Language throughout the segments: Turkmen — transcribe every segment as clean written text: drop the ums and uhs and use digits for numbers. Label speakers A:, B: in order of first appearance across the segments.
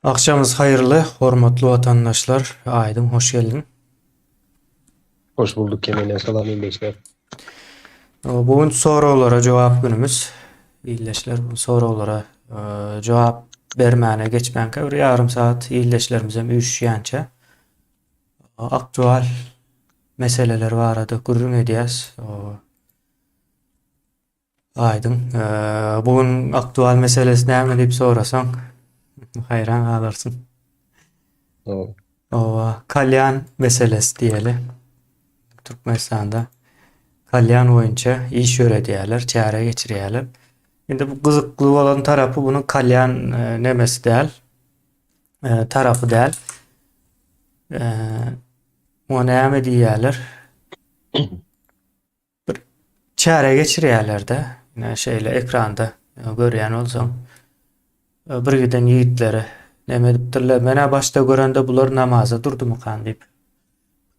A: Agşamyňyz haýyrly, hormatly watandaşlar! Aýdyň hoş geldiň.
B: Hoş bulduk Kemine, salam ildeşler.
A: Bu gün soraglara jogap günümiz. Ildeşler bu soraglara e, jogap bermäne geçmänkä bir ýarym saat ildeşlerimizem üýşýänçä aktual meseleler barada gürrüň edýäs. Aýdyň. Bu gün aktual meselesi näme diýip sorasaň, haýran galarsyň. Owa, kalýan meselesi diýeli. Türkmenistanda kalýan boýunça iş ýöredýärler, çäre geçirýärler. Indi bu gyzykly bolan tarapy bunuň kalýan e, nemesi däl, e, tarapy däl. E, muňa näme diýýärler? Bir çäre geçirýärler-de, ine şeýle ekranda görýän bolsaň, bir giden ýigitleri neme edipdirler. Men-ä başda görende bular namaza durdumykan diýip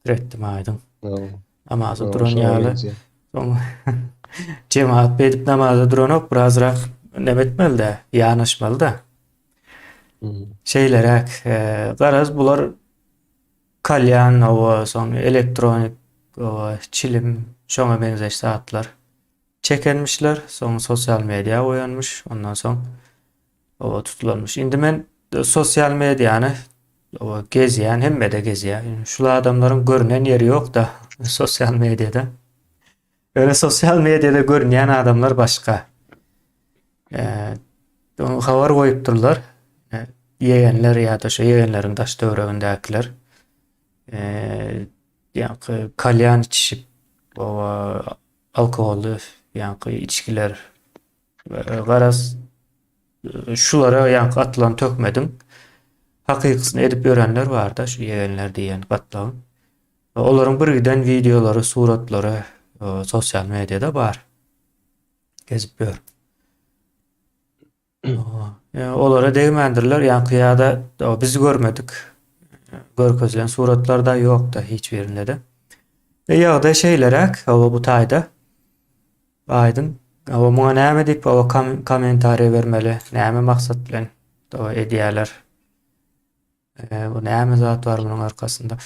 A: pikir etdim aýdyň. Namaza duran ýaly. Soň jemagat beýdip namaza duranok, birazrak neme etmeli-de, ýanaşmaly-da. Şeýleräk, garaz bular Kalýan, hawa, soň elektronik, hawa, çilim, şoňa meňzeş zatlar çekenmişler, soň sosial media goýanmyş, ondan soň hawa tutulanmyş. Indi men sosial mediany hawa gezýän, hemmede gezýär. Şul adamlaryň görünen ýeri ýok-da sosial mediada. Ýöne sosial mediada görünýän adamlar başga. Habar goýupdyrlar. Ýegenler ýa-da şu ýegenleriň daş töweregindäkiler. Ýaňky kalýan içişip, alkoholly ýaňky içgiler garaz şulara ýaňky atylan töhmediň hakykysyny edip ýörenler bar-da şu ýegenler diýen gatlagyň. Olaryň birgiden wideolary, suratlary sosial mediada bar. Gezip ýör. Olara degmändirler, ýaňky ýa-da biz görmedik. Görkezilen suratlar-da ýok-da hiç birinde-de. E, ýagdaý şeýleräk, hawa bu taýda. Aýdyň. Hawa muňa näme diýip hawa kommentariýa bermeli, näme maksat bilen edýärler. E, bu näme zat bar munuň arkasynda?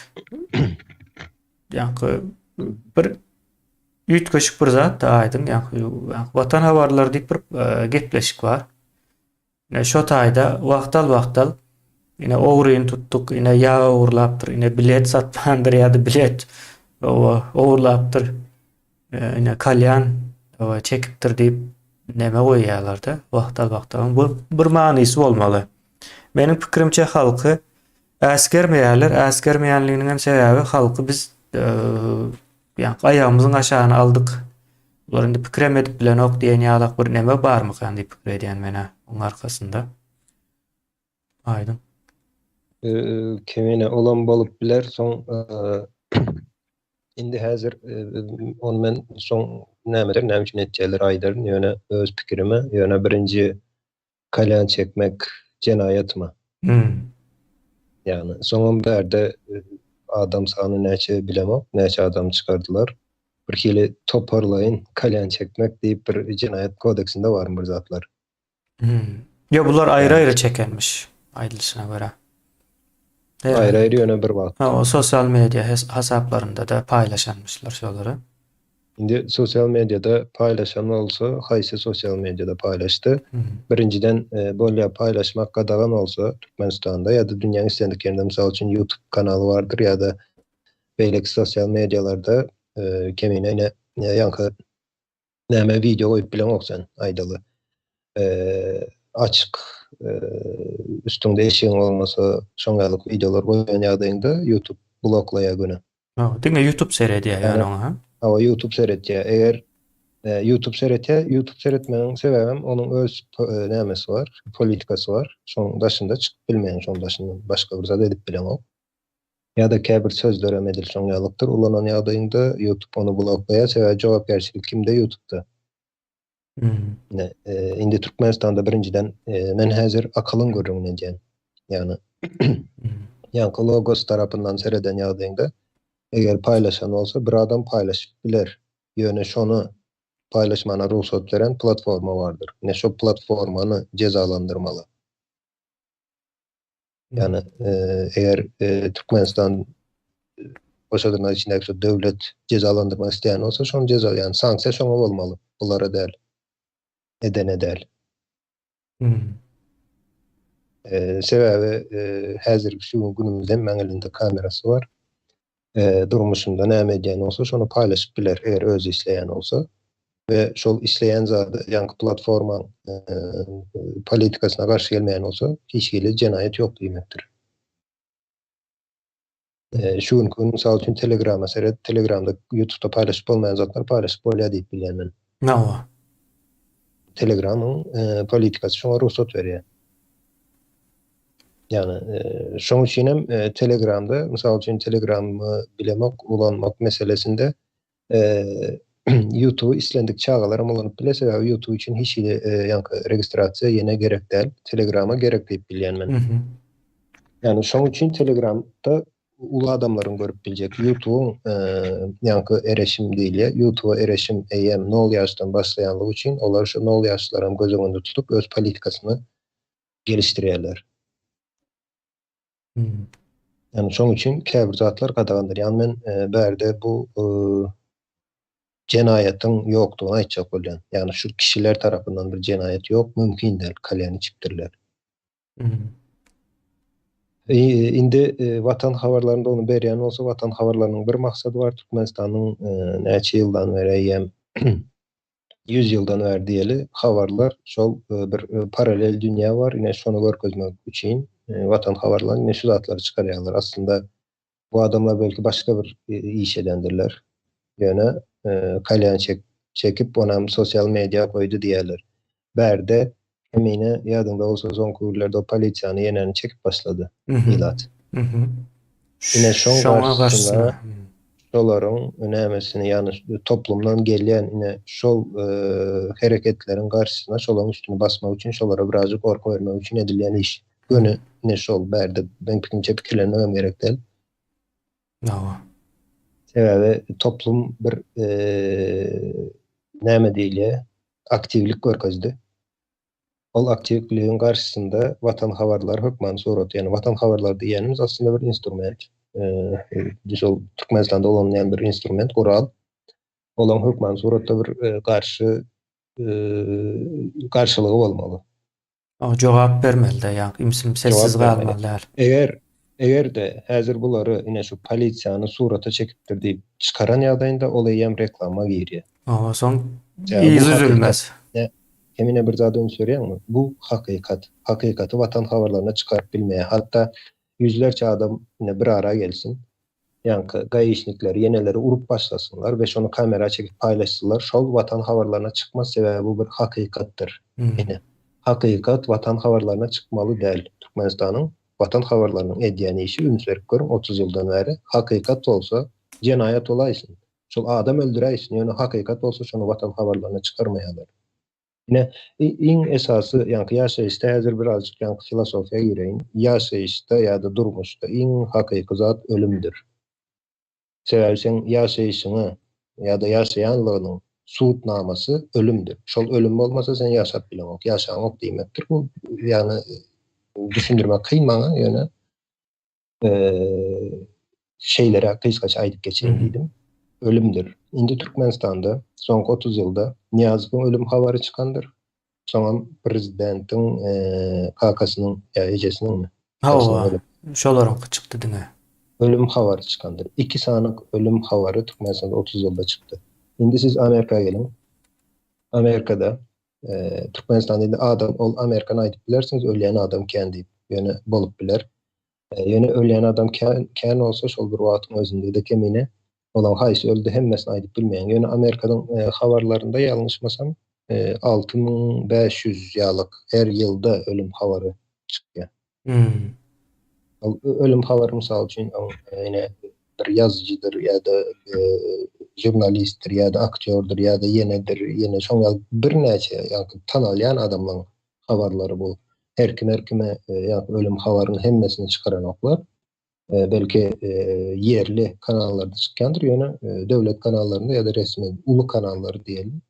A: Ýaňky bir üýtgeşik bir zat da aýdyň. Ýaňky Watan habarlary diýip bir e, gepleşik bar. Ine şo taýda wagtal-wagtal ine ogryny tutduk, ine ýag ogurlapdyr, ine bilet satmandyr ýa-da bilet ogurlapdyr. Ine kalýan çekipdir diýip neme goýýarlar-da wagtal-wagtal. Bu bir manysy bolmaly. Meniň pikirimçe halky äsgermeýärler. Äsgermeýänliginiň hem sebäbi halky biz ýa aýagymyzyň aşagyna aldyk. Bular indi pikirem edip bilenok diýen ýalak bir neme barmykan diýip pikir edýän men-ä oň arkasynda. Aýdyň.
B: Kemine olam bolup biler soň Indi häzir ony men soň nämeler näme üçin etýärler aýdaryn, ýöne öz pikirime, ýöne birinji kalýan çekmek jenaýatmy?
A: Hmm.
B: Ýagny soňam bärde adam sany näçe bilemok, näçe adam çykardylar. Bir hili toparlaýyn kalýan çekmek diýip bir jenaýat kodeksinde barmy bir zatlar.
A: Hmm. Ýok, bular aýry-aýry çekenmiş, aýdylyşyna görä.
B: Aýry-aýry ýöne bir wagt.
A: Ha, o sosial media hasaplarynda-da paýlaşanmyşlar şolary.
B: Indi sosial mediada paýlaşan bolsa, haýsy sosial mediada paýlaşdy? Birinjiden, e, bolýa paýlaşmak gadagan bolsa Türkmenistanda ýa-da dünýäň islendik ýerinde, mysal üçin YouTube kanaly bardyr ýa-da beýleki sosial medialarda e, kemine ine ýaňky Näme wideo goýup bileňok sen aýdaly. Açyk üstüňde eşigiň bolmasa şoň ýaly wideolar goýan ýagdaýyňda YouTube bloklaýar göni.
A: Hawa, diňe YouTube seredýär ýöne oňa.
B: Hawa, YouTube seretýär. Eger YouTube seretýär, YouTube seretmegiň sebäbem onuň öz nämesi bar, politikasy bar. Şoň daşynda çykyp bilmeýäň, şoň daşyndan başga bir zat edip bileňok. Ýa-da käbir sözlerem edil şoň ýalykdyr, ulanan ýagdaýyňda YouTube ony bloklaýar, sebäbi jogapkärçilik kimde YouTube'da. Ine, indi Türkmenistanda birinjiden men häzir akylyň gürrüňini edýän. Ýagny ýaňky logos tarapyndan sereden ýagdaýyňda eger paýlaşan bolsa bir adam paýlaşyp biler. Ýöne şony paýlaşmana rugsat beren platforma bardyr. Ine şo platformany jezalandyrmaly. Ýagny eger Türkmenistan boşadyrmak içindäki şu döwlet jezalandyrmak isleýän bolsa şony jeza ýagny sanksiýa şoňa bolmaly. Bulara däl. Edene däl. Sebäbi häzirki şu gün günümizde hemmäň elinde kamerasy bar. Durmuşynda näme edýän bolsa şony paýlaşyp biler eger özi isleýän bolsa. We şol isleýän zady ýaňky platformaň politikasyna garşy gelmeýän bolsa hiç hili jenaýat ýok diýmekdir. Şu günki gün mysal üçin Telegrama seret, Telegramda YouTube'da paýlaşyp bolmaýan zatlar paýlaşyp bolýar diýip bilýän men.
A: Hawa.
B: Telegramyň politikasy şoňa rugsat berýär. Ýagny şoň üçin hem Telegramda, mysal üçin Telegramy bilemok ulanmak meselesinde YouTube islendik çagalar hem ulanyp biler, sebäbi YouTube üçin hiç hili ýaňky registrasiýa ýene gerek däl. Telegrama gerek diýip bilýän men. Ýagny şoň üçin Telegramda uly adamlaryň görüp biljek YouTube'yň ýaňky ereşim diýilýär. YouTube'a ereşim eýýäm nol ýaşdan başlaýanlygy üçin olar şu nol ýaşlaram göz öňünde tutup öz politikasyny gelişdirýärler. Ýagny şoň üçin käbir zatlar gadagandyr. Ýagny men bärde bu jenaýatyň ýokdugyny aýtjak bolýan. Ýagny şu kişiler tarapyndan bir jenaýat ýok, mümkin däl, kalýan içipdirler. Indi Watan habarlarynda ony berýän bolsa, Watan habarlarynyň bir maksady bar, Türkmenistanyň näçe ýyldan bäri eýýäm 100 ýyldan bäri diýeli, habarlar şol bir paralel dünýä bar, ine şony görkezmek üçin Watan habarlary ine şu zatlary çykarýarlar. Aslynda bu adamlar belki başga bir iş edendirler. Ýöne kalýan çekip onam sosial media goýdy diýerler. Bärde Kemine ýadyňda bolsa soňky günlerde o polisiýany ýenäni çekip başlady ilat. Ine şoň garşysyna şolaryň nämesini ýagny toplumdan gelýän ine şol hereketleriň garşysyna şolaryň üstüni basmak üçin şolara birazjyk gorky bermek üçin edilýän iş. Göni ine şol bärde meň pikirimçe pikirlenmegem gerek däl.
A: Hawa.
B: Sebäbi toplum bir näme diýilýär, aktiwlik görkezdi. Ol aktiwligiň garşysynda Watan habarlary hökmany suratda, ýagny Watan habarlary diýýänimiz aslynda bir instrument. Şol Türkmenistanda ulanylýan bir instrument, gural. Olaň hökmany suratda bir garşy garşylygy bolmaly.
A: O jogap bermeli-de, ýa ümsüm sessiz galmaly däl.
B: Eger, eger-de häzir bulary ine şu polisiýany surata çekipdir diýip çykaran ýagdaýynda ol eýýäm reklama girýär.
A: Oba soň yzy üzülmez.
B: Kemine bir zada üns berýäňmi? Bu hakykat. Hakykaty Watan habarlaryna çykaryp bilmeýär. Hatda ýüzlerçe adam ine bir ara gelsin. Ýaňky gaişnikleri ýeneleri urup başlasynlar we şony kamera çekip paýlaşsynlar şol watan habarlaryna çykmaz sebäbi bu bir hakykatdyr. Ine hakykat watan habarlaryna çykmaly däl Türkmenistanyň watan habarlarynyň edýän işi üns berip görüň 30 ýyldan bäri hakykat bolsa jenaýat bolaýsyn şol adam öldüräýsin ýöne hakykat bolsa şony watan habarlaryna çykarmaýarlar. Ine, iň esasy, ýaňky ýaşaýyşda häzir birazjyk ýaňky filosofiýa gireýin. Ýaşaýyşda ýa-da durmuşda iň hakyky zat ölümdir. Sebäbi seň ýaşaýşyňa ýa-da ýaşaýanlygynyň subutnamasy ölümdir. Şol ölüm bolmasa sen ýaşap bileňok, ýaşaňok diýmekdir. Bu ýagny düşündirmek kyn maňa, ýöne şeýleräk gysgaça aýdyp geçeýin diýdim. Ölümdir. Indi Türkmenistanda soňky 30 ýylda Nyýazowyň ölüm habary çykandyr. Soňam prezidentiň kakasynyň ýa ejesiniňmi?
A: Hawa, şolaryňky çykdy diňe.
B: Ölüm habary çykandyr. Iki sany ölüm habary Türkmenistanda 30 ýylda çykdy. Indi siz Amerika geliň. Amerikada Türkmenistanda indi adam ol Amerikany aýdyp bilersiňiz ölýän adam kän diýip. Ýöne bolup biler. Ýöne ölýän adam kän, kän bolsa şol bir wagtyň özünde-de kemine olaň haýsy öldi hemmesini aýdyp bilmeýän. Ýöne Amerikanyň habarlarynda ýalňyşmasam 6500 ýalyk her ýylda ölüm habary çykýar.
A: Hmm.
B: Ol ölüm habary mysal üçin ýene bir ýazyjydyr ýa-da žurnalistdir ýa-da aktýordyr ýa-da ýenedir, ýene şoň ýaly birnäçe ýaňky tanalýan adamlaryň habarlary bu. Her kim her kime ýa ölüm habaryny hemmesini çykaranoklar. Belki ýerli kanallarda çykýandyr, ýöne döwlet kanallarynda ýa-da resmi uly kanallar diýelim.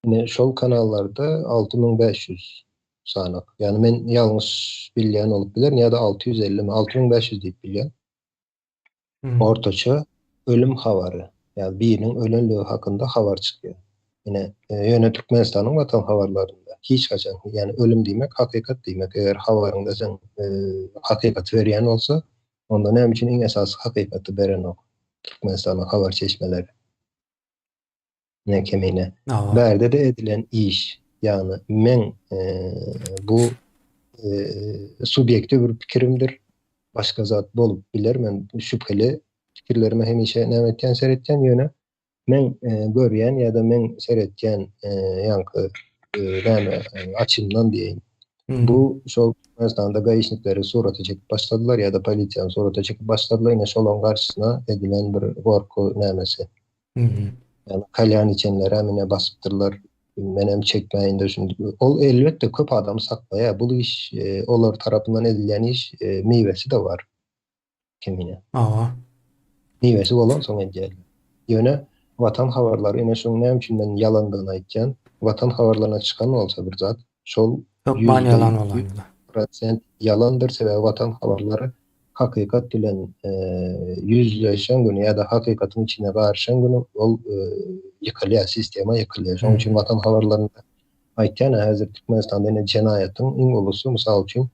B: Ine şol kanallarda 6500. sanak. Ýagny men ýalňyş bilýän bolup bilerin ýa-da 650 mi, 6500 diýip bilýän. Ortaça ölüm habary, ýagny biriniň ölenligi hakynda habar çykýar. Ine, ýöne Türkmenistanyň Watan habarlarynda hiç haçan, ýagny ölüm diýmek hakykat diýmek, eger habaryňda sen hakykaty berýän bolsa, onda näme üçin iň esasy hakykaty berenok Türkmenistanyň habar çeşmeleri? Ne kemine. Bärde-de edilen iş, ýagny meň bu subýektiw bir pikirimdir, başga zat bolup biler, men şübheli pikirlerime hemişe näme etýän, seretýän, ýöne meň görýän ýa-da meň seretýän ýaňky näme açymdan diýeýin. Bu şol Türkmenistanda gaişnikleri surata çekip başladylar ýa-da polisiýany surata çekip başladylar, ine şolaryň garşysyna edilen bir gorky nämesi. Ýagny kalýan içenlerem ine basypdyrlar. Menem çekmäýin-de şuny. Ol elbetde köp adamy saklaýar. Bu iş olar tarapyndan edilýän iş miwesi-de bar. Kemine.
A: Hawa.
B: Miwesi bolansoň edýärler. Ýöne Watan habarlary ine şuň näme üçin men ýalandygyny aýtýan. Watan habarlaryna çykan bolsa bir zat, şol
A: hökman ýalan bolandyr.
B: Prosent ýalandyr, sebäbi Watan habarlary hakykat bilen ýüzleşen güni ýa-da hakykatyň içine garyşan güni ol ýykylýar, sistema ýykylýar. Şonuň üçin Watan habarlarynda aýtýan, häzir Türkmenistanda ine jenaýatyň iň ulusy, mysal üçin,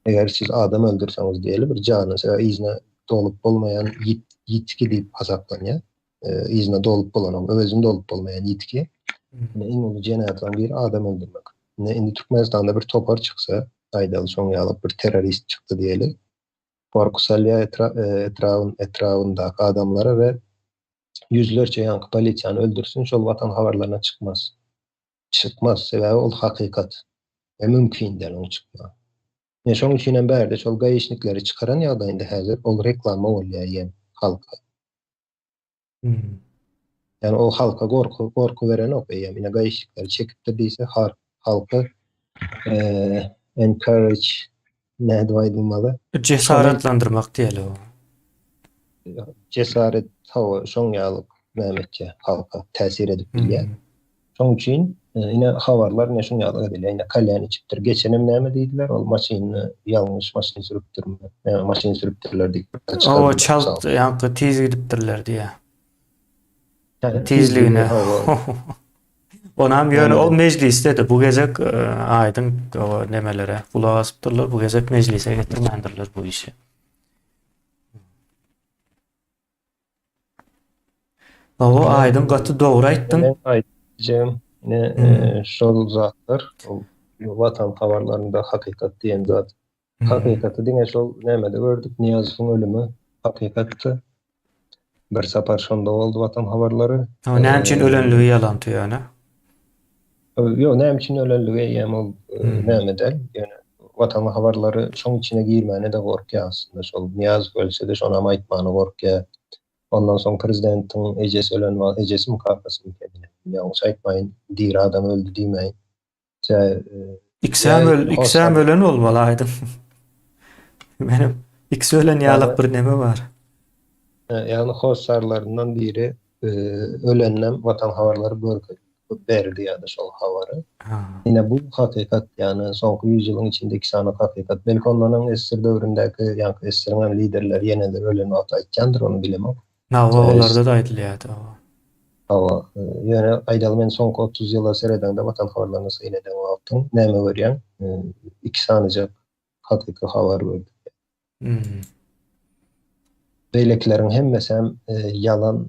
B: eger siz adam öldürseňiz diýeli bir jany, sebäbi yzyna dolup bolmaýan ýitgi diýip hasaplanýar. Yzyna dolup bolanok, öwezini dolup bolmaýan ýitgi. Ine iň uly jenaýatlaryň biri adam öldürmek. Ine indi Türkmenistanda bir topar çyksa, aýdaly şoň ýaly bir terrorist çykdy diýeli. Gorky salýar etrabyn etrabyndaky adamlara we ýüzlerçe ýaňky polisiýany öldürsin, şol watan habarlaryna çykmaz. Çykmaz, sebäbi ol hakykat. We mümkin däl oň çykmagy. Ine şoň üçin hem bärde şol gaişnikleri çykaran ýagdaýynda häzir ol reklama bolýar ýem halka. Ýagny ol halka gorky gorky berenok eýýäm ine gaişnikleri çekipdir diýse halky encourage nädip aýdylmaly?
A: Jesaretlendirmek diýeli o.
B: Jesaret hawa şoň ýaly näme etýär halka täsir edip bilýär. Şoň üçin ine habarlar ine şuň ýaly edilýär. Ine kalýan içipdir. Geçenem näme diýdiler? Ol maşynyny ýalňyş maşyn sürüpdirmi? Näme maşyn sürüpdirler diýip.
A: Hawa çalt ýaňky tiz gidipdirler diýýär. Tizligine. Onam ýöne ol mejlisdedi. Bu gezek aýdyň nemelere gulak asypdyrlar. Bu gezek mejlise getirmändirler bu işi. Hawa aýdyň gaty dogry aýtdyň.
B: Men aýtjagym ine hmm. şol zatlar ol watan habarlarynda hakykat diýen zat. Hmm. Hakykaty diňe şol nämede gördük Nyýazowyň ölümi hakykatdy. Bir sapar şonda boldy watan habarlary.
A: Ha näme üçin ölenligi ýalandy ýöne?
B: Ýok, näme üçin ölenligi eýýäm ol hmm. näme däl. Ýöne watan habarlary şoň içine girmäne-de gorkýar aslynda. Şol Nyýazow ölse-de şonam aýtmana gorkýar. Ondan soň prezidentiň ejesi ölen wagt, ejesimi kakasymy ýalňyş aýtmaýyn, diri adam öldi diýmäýin.
A: Ikisem öl, ikisem ölen bolmaly aýdyň. Menem ikisi ölen ýalak bir neme bar.
B: Ýagny hossarlaryndan biri öleninem Watan habarlary görkezip berdi ýa-da şol habary. Ine bu hakykat, ýagny soňky ýüz ýylyň içinde iki sany hakykat. Belki ondan öň SSR döwründäki ýaňky SSR-iň hem liderleri ýene-de ölen wagty aýtýandyr, ony bilemok.
A: Hawa, olarda-da aýdylýardy, hawa.
B: Hawa, ýöne aýdaly men soňky 30 ýyla seredeňde Watan habarlaryna syn eden wagtyň näme görýäň? Iki sanyjak hakyky habar gördük.
A: Hmm.
B: Beýlekileriň hemmesem ýalan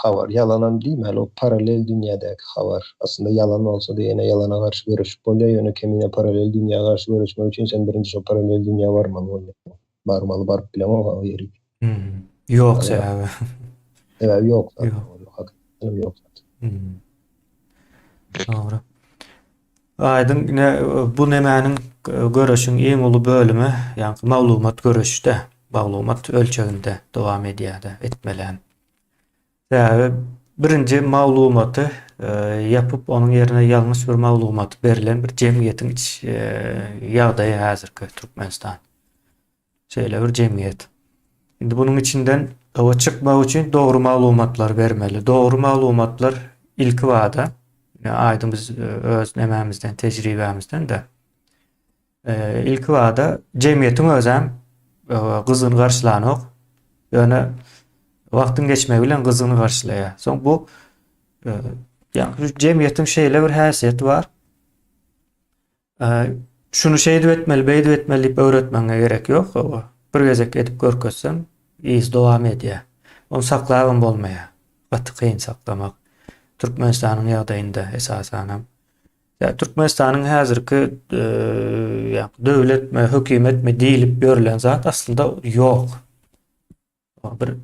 B: habar. Ýalanam diýmäli, o parallel dünýädäki habar. Aslynda ýalan bolsa-da ýene ýalana garşy göreşip bolýar, ýöne kemine parallel dünýä garşy göreşmek üçin sen birinji şo parallel dünýä barmaly bolýar. Barmaly, baryp bileňok o ýerik.
A: Hmm. Ýok sebäbi.
B: Sebäbi ýok zaten. Ýok. Hakykatdan ýok zaten.
A: Hmm. Dogry. Aýdyň ine bu nemäniň göreşiň iň uly bölümi, ýagny maglumat göreşde, maglumat ölçeginde dowam edýär-de, etmeli. Sebäbi birinji maglumaty ýapyp, onuň ýerine ýalňyş bir maglumat berlen bir jemgyýetiň iç ýagdaýy häzirki Türkmenistan. Şeýle bir jemgyýet. Indi bunuň içinden oba çykmak üçin dogry maglumatlary bermeli. Dogry maglumatlar ilki bada. Aýdyň biz öz nemämizden, tejribämizden-de. Ilkibada jemgyýetiň özem gyzgyn garşylanok. Ýöne wagtyň geçmegi bilen gyzgyn garşylaýar. Soň bu ýa jemgyýetiň şeýle bir häsiýeti bar. Şuny şeýdip etmeli, beýdip etmeli diýip öwretmegiňe gerek ýok. Bir gezek edip görkezseň, yz dowam edýär. Ony saklabam bolmaýar. Gaty kyn saklamak. Türkmenistanyň ýagdaýynda esasanam. Ýa Türkmenistanyň häzirki ýa döwletmi, hökümetmi diýlip ýörülen zat aslynda ýok. Bir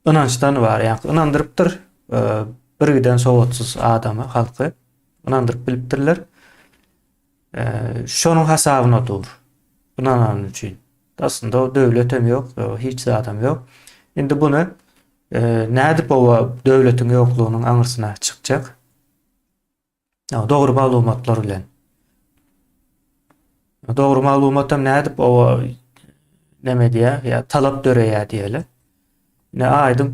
A: ynançdan bar, ýa ynandyrypdyr bir giden sowatsyz adamy, halky ynandyryp bilipdirler. Şonuň hasabyna dur. Ynanany üçin. Aslynda o döwlet hem ýok, hiç zadam ýok. Indi buny nädip owa döwletiň ýoklugynyň aňyrsyna çykjak? Dogry maglumatlar bilen. Dogry maglumatam nädip owa neme diýýär, ýa talap döreýär diýeli. Ne aýdyň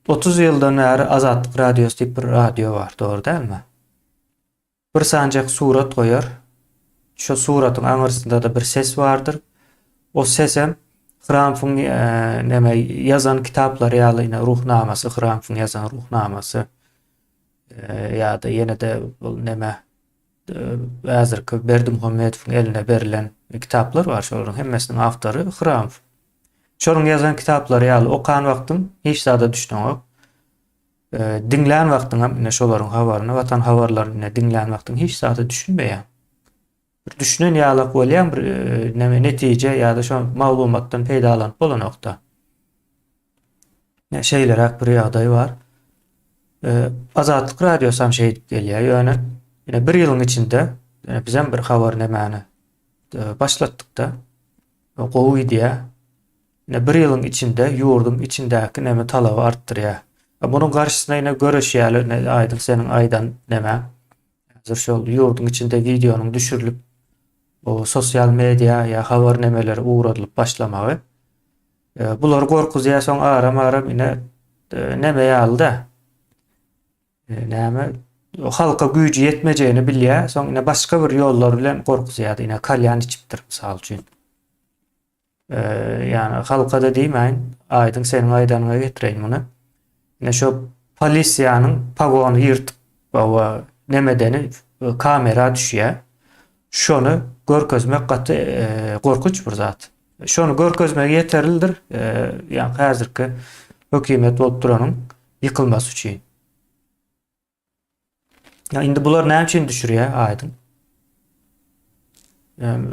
A: 30 e, ýyldan bäri Azatlyk radiosy diýip bir radio bar, dogry dälmi? Bir sanjak surat goýar. Şo suratyň aňyrsynda-da bir ses bardyr. O sesem Hramfyň e, neme ýazan kitaplary ýaly ine ruhnamasy, Hramfyň ýazan ruhnamasy. Ýa-da ýene-de bul neme häzirki Berdimuhamedowyň eline berlen kitaplar bar, şolaryň hemmesiniň awtory Hramow. Şonuň ýazan kitaplary ýaly okan wagtyň hiç zada düşüneňok. Diňlän wagtyň hem ine şolaryň habaryny, Watan habarlaryny ine diňlän wagtyň hiç zada düşünmeýäň. Bir düşünen ýalak bolýaň bir neme netije ýa-da şo maglumatdan peýdalanyp bolanokda. Şeýleräk bir ýagdaý bar. Azatlyk radiosy hem şeýdip gelýär. Ýöne ýene bir ýylyň içinde bizem bir habar nemäni başlatdykda gowy gidýär. Ýene bir ýylyň içinde ýurduň içindäki neme talaby artdyrýar. Munuň garşysyna ýene göreşýärler. Aýdyň seniň aýdan näme? Häzir şol ýurduň içinde wideonyň düşürilip o sosial media ýa habar nemeleri ugradylyp başlamagy. E, bular gorkuzýar soň aram-aram ine e, neme ýaly-da. E, näme halka güýji ýetmejegini bilýär, soň ine başga bir ýollar bilen gorkuzýar. Ine kalýan içipdir mysal üçin. Ýani halka-da diýmäýin, aýdyň seniň aýdanyňa getireýin muny. Ine şo polisiýanyň pagony ýyrtyp, hawa, nemedeni kamera düşýär. Şony görkezmek gaty gorkunç bir zat. Şony görkezmegi ýeterlidir, ýa häzirki hökümet bolup duranyň ýykylmasy üçin. Ya indi bular näme üçin düşürýär aýdyň? Yani,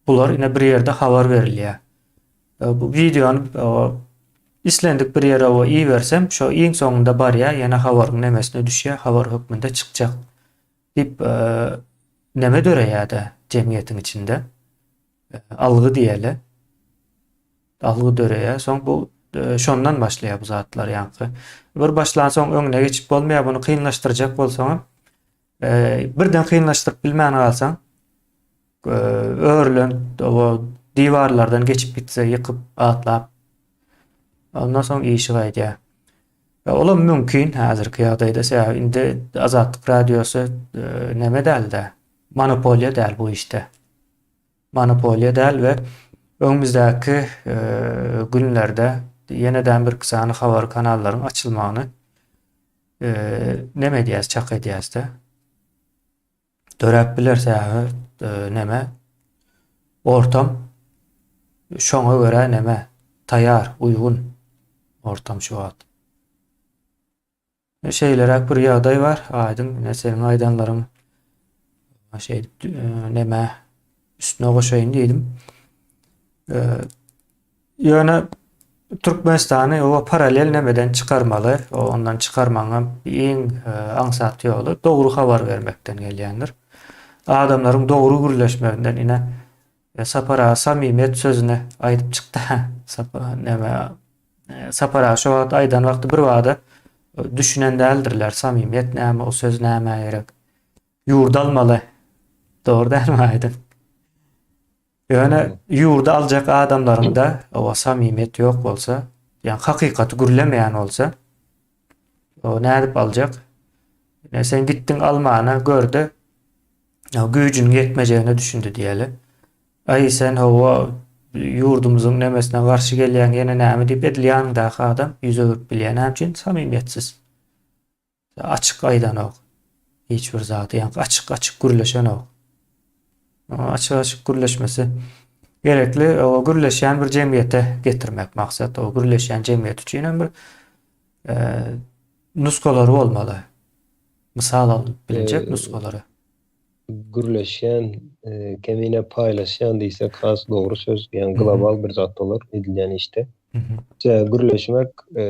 A: bular ine bir ýerde habar berilýär. E, bu wideony islendik bir ýere o ibersem, şo iň soňunda barýar, ýene habaryň nemesine düşýär, habar hökmünde çykjak diýip e, neme döreýär-de jemgyýetiň içinde. E, algy diýeli. Algy döreýär. Soň bu e, şondan başlaýar bu zatlar ýaňky. Bir başlansoň öňüne geçip bolmaýar, bunu kynlaşdyrjak bolsaň e, birden kynlaşdyryp bilmän galsaň, e, örülen o diwarlardan geçip gitse ýykyp atlap ondan soň işi gaýdýar. Olam mümkin häzirki ýagdaýda sebäbi indi Azatlyk radiosy neme dälde, monopoliýa däl bu işde. Monopoliýa däl we öňümizdäki günlerde ýene-de birki sany habar kanallaryň açylmagyny neme edýäs, çak edýäs-de. Döräp biler sebäbi neme ortam şoňa görä neme taýar, uýgun ortam şu wagt. Şeýleräk bir ýagdaý bar. Aýdyň, ine seniň aýdanlaryň şeýdip neme üstüne goşaýyn diýdim. Ýöne Türkmenistany o paralel nemeden çykarmaly. Ondan çykarmagyň iň aňsat ýoly dogry habar bermekden gelýändir. Adamlaryň dogry gürleşmeginden ine Sapar aga samimiýet sözüni aýdyp çykdy. Sapar näme Sapar aga şo wagt aýdan wagty bir bada düşünen däldirler. Samimiýet näme, o söz nämä gerek? Ýurdy almaly. Dogry dälmi aýdym? Ýöne ýurdy aljak adamlaryňda o samimiýet ýok bolsa, ýa hakykaty gürlemeýän bolsa, o nädip aljak? Ine sen gitdiň almana görde güýjüniň ýetmejegine düşündi diýeli. Aý sen hawa ýurdumyzyň nemesine garşy gelýäň ýene näme diýip edil ýanyňdaky adam ýüz öwürip bilýär. Näme üçin? Samimiýetsiz. Açyk aýdanok. Hiç bir zady ýa açyk-açyk gürleşenok. Açyk-açyk gürleşmesi gerekli. O gürleşýän bir jemgyýete getirmek maksat. O gürleşýän jemgyýet üçin hem bir e, nusgalary bolmaly. Mysal alyp bilinjek nusgalary.
B: Gürleşýän, e, kemine paýlaşýan diýsek has dogry söz, ýagny global bir zat bolar edilýän işde. Gürleşmek e,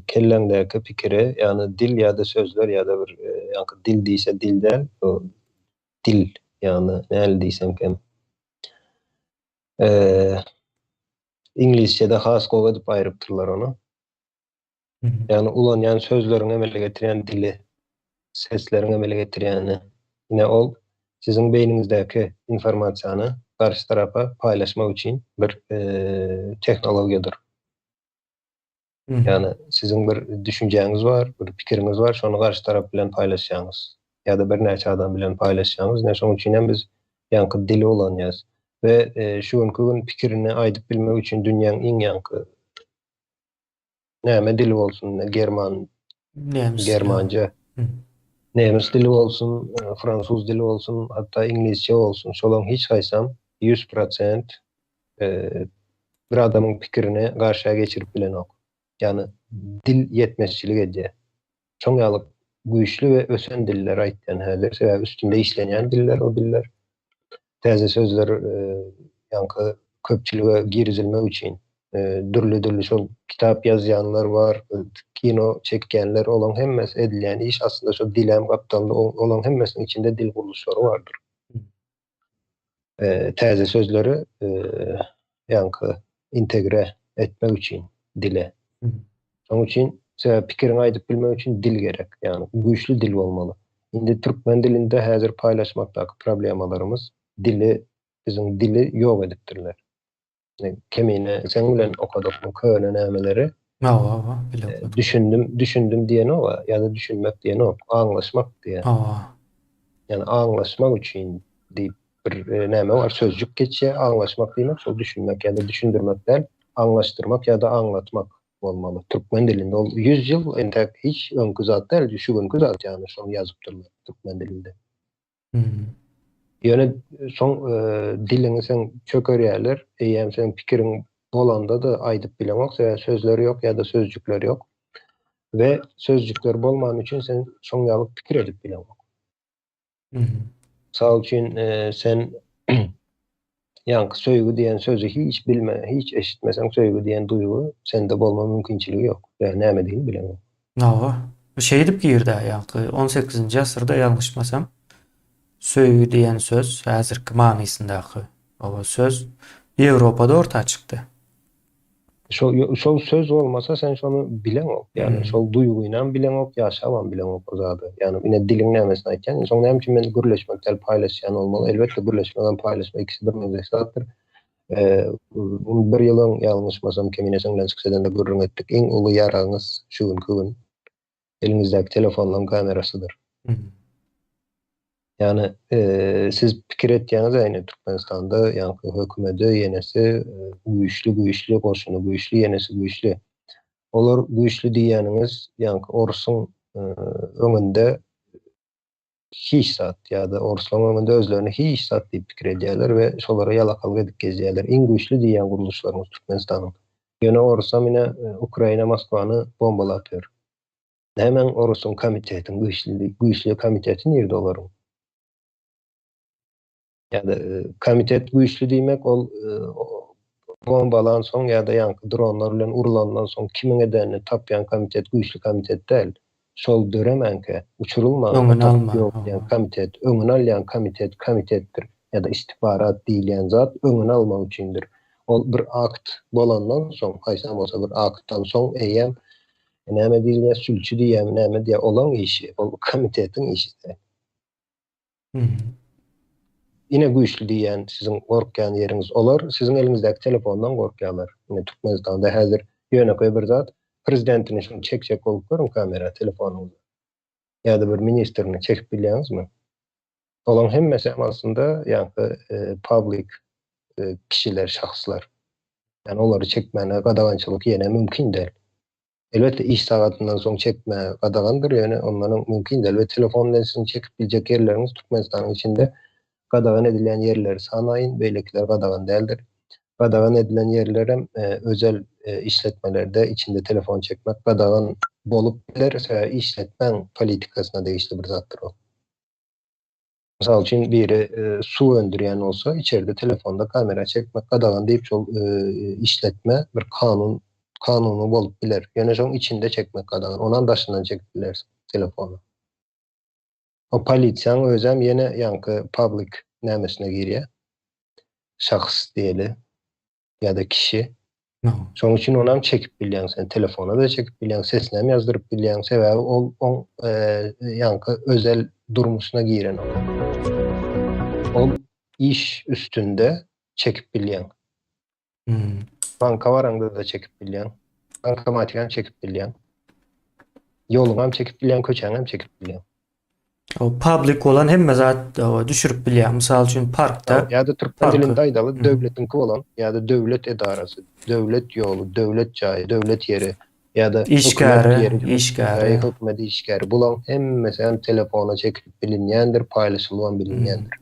B: kelläňdäki pikiri, ýagny dil ýa-da sözler ýa-da bir e, ýagny dil diýse dil däl, o dil, ýagny näli diýsem kem. E, iňlisçede has gowy edip aýrypdyrlar ony. Ýagny ulanýan sözleriň emele getirýän dili, sesleriň emele getirýäni. Ine ol siziň beýniňizdäki informasiýany garşy tarapa paýlaşmak üçin bir e, tehnologiýadyr. Ýagny siziň bir düşünjäňiz bar, bir pikiriňiz bar, şony garşy tarap bilen paýlaşýaňyz ýa-da birnäçe adam bilen paýlaşýaňyz. Ine şonuň üçin hem biz ýaňky dili ulanýarys. We e, şu günki gün pikirini aýdyp bilmek üçin dünýäň iň ýaňky näme dili bolsun, german,
A: Nemes.
B: germanca, nemes dili bolsun, e, fransuz dili bolsun, hatda iňlisçe bolsun, şolaryň hiç haýsam 100% e, bir adamyň pikirini garşyya geçirip bilenok. Ýagny dil ýetmezçilik edýär. Şoň ýaly güýçli we ösen diller aýtýan häzir, sebäbi üstünde işlenýän diller o diller. Täze sözler e, ýaňky köpçülige girizilmek üçin e, dürli-dürli şol kitap ýazýanlar bar, e, kino çekýänler, olaň hemmesi edilýän iş aslynda şol dilem gapdalynda olaň hemmesiniň içinde dil gurluşlary bardyr. E, täze sözleri e, ýaňky integre etmek üçin dile. Şonuň üçin sebäbi pikiriňi aýdyp bilmek üçin dil gerek. Ýagny güýçli dil bolmaly. Indi türkmen dilinde häzir paýlaşmakdaky problemalarymyz dili biziň dili ýok edipdirler. Kemine sen bilen okadyk bu köne nämeleri.
A: Hawa, hawa, bile okadyk.
B: Düşündim, düşündim diýenok, ýa-da düşünmek diýenok, aňlaşmak diýen.
A: Hawa.
B: Ýagny aňlaşmak üçin diýip bir e, näme bar, sözcük geçýär. Aňlaşmak diýmek şol düşünmek ýa-da düşündirmek däl, aňlaşdyrmak ýa-da aňlatmak bolmaly. Türkmen dilinde ol 100 ýyl entek hiç öňki zat däl, şu günki zat ýagny şony ýazypdyrlar türkmen dilinde. Ýöne soň e, diliňi sen çökerýärler, eýýäm sen pikiriň bolanda-da aýdyp bileňok, sebäbi sözleri ýok ýa-da sözcükler ýok. We sözcükler bolman üçin sen şoň ýaly pikir edip bileňok. Mysal üçin e, sen ýaňky söýgi diýen sözi hiç bilme, hiç eşitmeseň söýgi diýen duýgy sende bolma mümkinçiligi ýok. Ýa nämedigini bileňok.
A: Hawa. Şeýdip girdi ýaňky 18-nji asyrda ýalňyşmasam söýgi diýen söz häzirki manysyndaky o söz Ýewropada orta çykdy.
B: Şol şol söz bolmasa sen şony bileňok. Ýagny şol duýgynam bileňok, ýaşabam bileňok o zady. Ýagny ine diliň nämesini aýtýan. Soň näme üçin men gürleşmek däl paýlaşýan bolmaly? Elbetde gürleşmek hem paýlaşmak ikisi bir meňzeş zatdyr. Bir ýyl öň ýalňyşmasam Kemine sen bilen çykyş edende gürrüň etdik. Iň uly ýaragyňyz şu günki gün eliňizdäki telefonlaryň kamerasydyr. Ýagny siz pikir etýäňiz ýagny Türkmenistanda ýaňky hökümede ýenesi güýçli güýçli goşuny güýçli ýenesi güýçli. Olar güýçli diýýäniňiz ýaňky orsuň öňünde hiç zat ýa-da orslaryň öňünde özlerini hiç zat diýip pikir edýärler we şolara ýalakalyk edip gezýärler. Iň güýçli diýýän gurluşlaryňyz Türkmenistanyň. Ýöne orsam ine Ukraina Moskwany bombalap ýör. Nämäň orusyň komitetiň güýçli güýçli komiteti nirde olaryň? Ýa-da e, komitet güýçli diýmek ol e, bombalan soň ýa-da ýaňky dronlar bilen urulandan soň kimiň edenini tapýan komitet güýçli komitet däl. Şol döremänkä, uçurylmanka
A: Öňüni
B: tapyp
A: alma.
B: ýok diýen komitet, öňüni alýan komitet komitetdir. Ýa-da istihbarat diýilýän zat öňüni almak üçindir. Ol bir akt bolandan soň, haýsam bolsa bir aktdan soň eýýäm näme diýilýär, sülçi diýýärmi, näme diýýär, olaň işi, ol komitetiň işi däl. Ine güýçli diýýän siziň gorkýan ýeriňiz olar siziň eliňizdäki telefondan gorkýarlar. Ine Türkmenistanda häzir ýönekeý bir zat prezidentini şuny çekjek bolup görüň kamera telefonyňyza. Ýa-da bir ministrini çekip bilýäňizmi? Olaryň hemmesi hem aslynda ýaňky public kişiler, şahslar. Ýagny olary çekmäne gadagançylyk ýene mümkin däl. Elbetde iş sagatyndan soň çekme gadagandyr, ýöne ondanam mümkin däl we telefon bilen siziň çekip biljek ýerleriňiz Türkmenistanyň içinde gadagan edilýän ýerleri sanaýyn, beýlekiler gadagan däldir. Gadagan edilen ýerlerem özel işletmelerde içinde telefon çekmek gadagan bolup biler, sebäbi işletmäň politikasyna degişli bir zatdyr ol. Mysal üçin biri suw öndürýän bolsa içerde telefonda kamera çekmek gadagan diýip şol işletme bir kanun kanuny bolup biler. Ýöne şoň içinde çekmek gadagan. Onam daşyndan çekip bilersiň telefony. O polisiýaň özem ýene ýaňky public nämesine girýär. Şahs diýeli ýa-da kişi. Şoň üçin onam çekip bilýäň sen telefona-da çekip bilýäň, sesinem ýazdyryp bilýäň. Sebäbi ol oň ýaňky özel durmuşyna giren ol. Ol iş üstünde çekip bilýäň. Banka baraňda-da çekip bilýäň. Bankomatigem çekip bilýäň. Ýoluňam çekip bilýäň, köçäňem çekip bilýäň.
A: O public bolan hemme zat düşürip bilýär. Mysal üçin parkda.
B: Ýa-da türkmen dilinde aýdaly, döwletiňki bolan ýa-da döwlet edarasy, döwlet ýoly, döwlet jaýy, döwlet ýeri ýa-da
A: hökümet ýeri, işgäri,
B: hökümet işgäri. Bularyň hemmesi hem telefona çekilip bilinýändir, paýlaşylybam bilinýändir.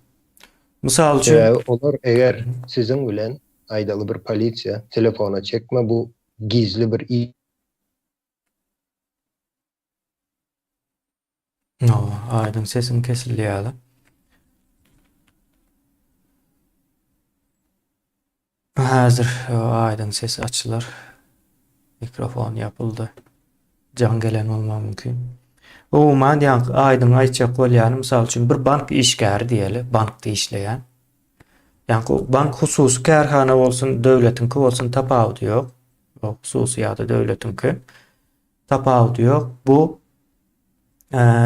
A: Mysal üçin.
B: Sebäbi olar eger siziň bilen aýdaly bir polisiýa telefona çekme bu gizli bir iş.
A: Hawa, aýdyň sesiň kesildi ýaly. Häzir aýdyň sesi açylar. Mikrofon ýapyldy. Jaň gelen bolmagy mümkin. Umuman ýaňky aýdyň aýtjak bolýanym, mysal üçin bir bank işgäri diýeli, bankda işleýän. Ýaňky bank hususy kärhana bolsun, döwletiňki bolsun tapawudy ýok. Hususy ýa-da döwletiňki. Tapawudy ýok. Bu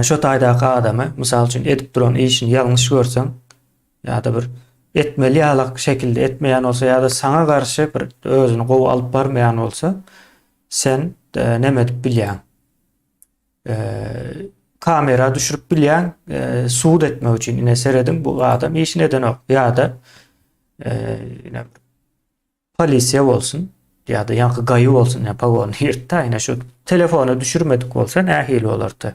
A: şo taýdaky adamy, mysal üçin, edip duran işini ýalňyş görseň ýa-da bir etmeli ýalak şekilde etmeýän bolsa ýa-da saňa garşy bir özüni gowy alyp barmaýan bolsa, sen neme edip bilýäň? Kamera düşürip bilýäň, sud etmek üçin. Ine serediň, bu adam işini edenok ýa-da ine Polisiýa bolsun ýa-da ýaňky gaýy bolsun ýa pogony ýyrtda ine şu telefona düşürmedik bolsa nähili bolardy?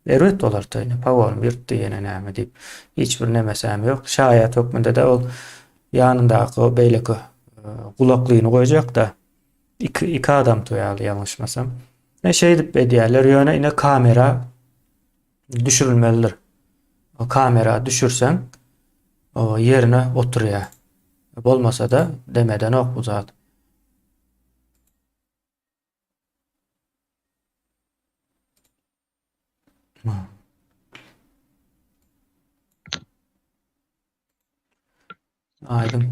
A: Erbet bolardy ine pogony ýyrtdy ýene näme diýip. Hiç bir nemesäm ýok. Şaýat hökmünde-de ol ýanyndaky o beýleki e, gulaklyny goýjak-da. Iki, iki adam toýaly ýalňyşmasam. E şeýdip edýärler. Ýöne ine kamera düşürilmelidir. O kamera düşürseň, o ýerine oturýar. Bolmasa-da demedenok bu zat. Aýdyň.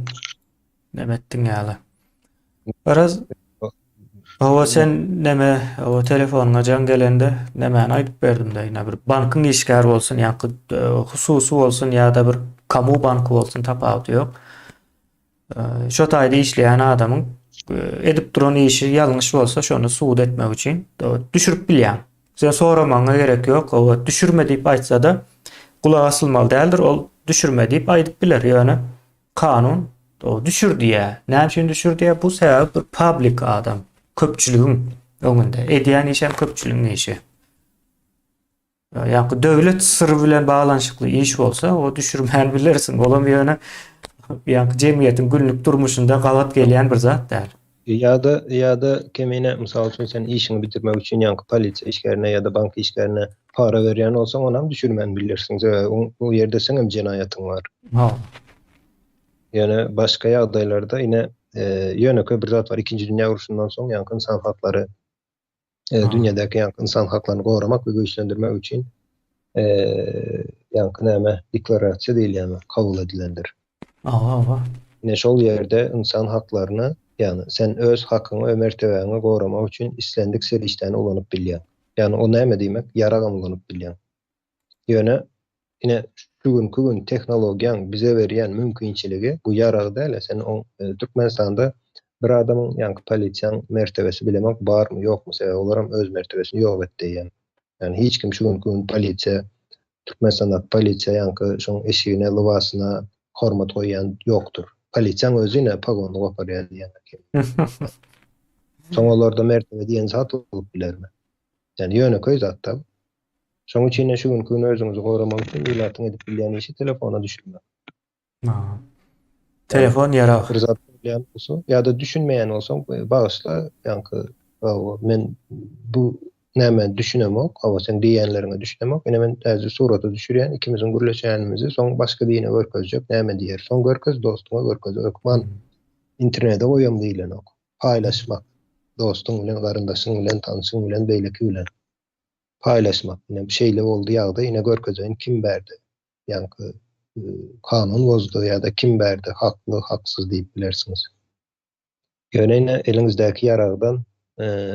A: Neme etdiň ýaly. Biraz Hawa sen neme o telefonyňa jaň gelende nemäni aýdyp berdim-de ine bir bankyň işgäri bolsun ýa-da e, hususy bolsun ýa-da bir kamu banky bolsun tapawudy ýok. E, şo taýda işleýän adamyň e, edip duran işi ýalňyş bolsa şony subut etmek üçin düşürip bilýäň. Sen soramagyňa gerek ýok. O düşürme diýip aýtsa-da gulak asylmaly däldir. Ol düşürme diýip aýdyp biler. Ýöne kanun o düşür diýýär. Näme üçin düşür diýýär? Bu sebäbi bir public adam. Köpçüligiň öňünde. Edýän işi hem köpçüligiň işi. Ýa-da döwlet syry bilen baglanyşykly iş bolsa, o düşürmän bilersiň. Olam ýöne ýa jemgyýetiň günlük durmuşynda gabat gelýän bir zat däl.
B: Ýa-da, ýa-da kemine, mysal üçin, sen işiňi bitirmek üçin ýaňky polisiýa işgärine ýa-da bank işgärine para berýän bolsaň, onam düşürmän bilersiň. Sebäbi oň o ýerde seňem jenaýatyň bar.
A: Ha.
B: Ýöne başga ýagdaýlarda ine, ýönekeý bir zat bar. Ikinji dünýä urşundan soň ýaňky ynsan haklary, dünýädäki ýaňky ynsan haklaryny goramak we güýçlendirmek üçin ýaňky näme, deklarasiýa diýilýärmi, kabul edilendir.
A: Hawa, hawa.
B: Ine şol ýerde ynsan haklaryna, ýagny sen öz hakyňy we mertebäňi goramak üçin islendik serişdäni ulanyp bilýäň. Ýagny o näme diýmek, ýaragam ulanyp bilýäň. Ýöne ine şu günki gün tehnologiýaň bize berýän mümkinçiligi bu ýarag däl-e, sen oň Türkmenistanda bir adamyň, ýaňky polisiýaň mertebesi bilemok barmy, ýokmy, sebäbi olaram öz mertebesini ýok etdi eýýäm. Ýani hiç kim şu günki gün polisiýa Türkmenistandaky polisiýa ýaňky şoň eşigine, lybasyna hormat goýýan ýokdur. Polisiýaň özi ine pogonyny goparýar diýýän eken. Soň olarda mertebe diýen zat bolup bilermi? Ýani ýönekeý zat-da bu. Şoň üçin şu günki gün özüňizi goramak üçin ilatyň edip bilýän işi telefona düşünmek.
A: Telefon ýarag.
B: Bir zat bilýän bolsa ýa-da düşünmeýän bolsaň bagyşla ýaňky men bu näme düşünemok, hawa sen diýýänleriňe düşünemok. Ine men täze surata düşürýän ikimiziň gürleşýänimizi soň başga birine görkezjek näme diýer. Soň görkez dostuňa görkez hökman internete goýam diýilenok. Paýlaşmak dostuň bilen, garyndaşyň bilen, tanşyň bilen, beýleki bilen paýlaşmak. Ine şeýle boldy ýagdaý ine görkezeýin kim bärde. Ýaňky kanun bozdy ýa-da kim bärde hakly, haksyz diýip bilersiňiz. Ýöne ine eliňizdäki ýaragdan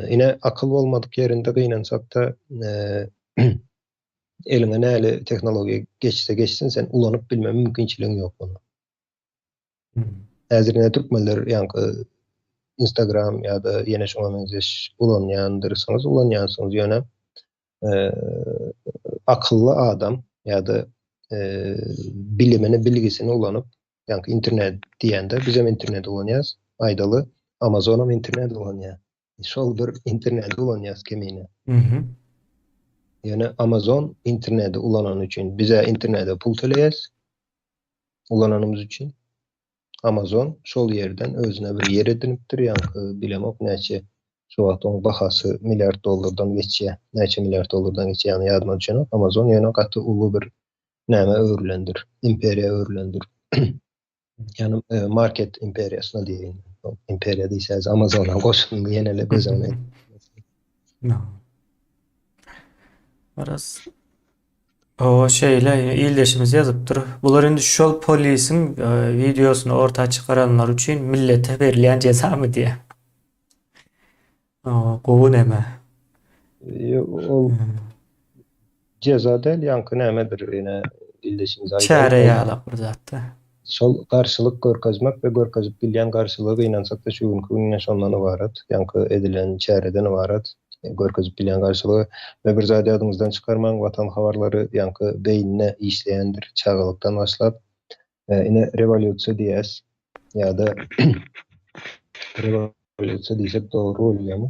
B: ine akyl bolmadyk ýerinde gynansak-da eliňe näli tehnologiýa geçse geçsin sen ulanyp bilme mümkinçiligiň ýok muny. Häzir ine türkmenler ýaňky Instagram ýa-da ýene şoňa meňzeş ulanýandyrsyňyz, ulanýansyňyz ýöne akylly adam ýa-da bilimini, bilgisini ulanyp, ýaňky internet diýende bizem internet ulanýas, aýdaly Amazonam internet ulanýar. Şol bir interneti ulanýas kemine.
A: Mhm.
B: Ýöne Amazon interneti ulanany üçin bize internete pul töleýäs. Ulananymyz üçin. Amazon şol ýerden özüne bir ýer edinipdir, ýaňky bilemok näçe şu wagt oň bahasy milliard dollardan geçýär. Näçe milliard dollardan geçýäni ýadyma düşenok. Amazon ýöne gaty uly bir nämä öwrülendir, imperiýa öwrülendir. Ýagny e, market imperiýasyna diýeýin. Imperiýa diýseňiz Amazona goşuldy ýene-de göz öňüne.
A: No. Biraz O şeýle ildeşimiz ýazypdyr. Bular indi şol polisiň e, wideosyny orta çykaranlar üçin millete berilýän jezamy diýýär. O gowy neme.
B: Ol jeza däl, ýaňky nämedir ýene ildeşimiz aýdan.
A: Çäre ýalak bir zatda.
B: Şol garşylyk görkezmek we görkezip bilýän garşylygy gynansakda şu günki gün ine şondan ybarat, ýaňky edilen çäreden ybarat, görkezip bilýän garşylygy we bir zady ýadyňyzdan çykarmaň, Watan habarlary ýaňky beýnine işleýändir çagalykdan başlap. Ine rewolýusiýa diýýäs ýa-da rewolýusiýa diýsek dogry bolýarmy?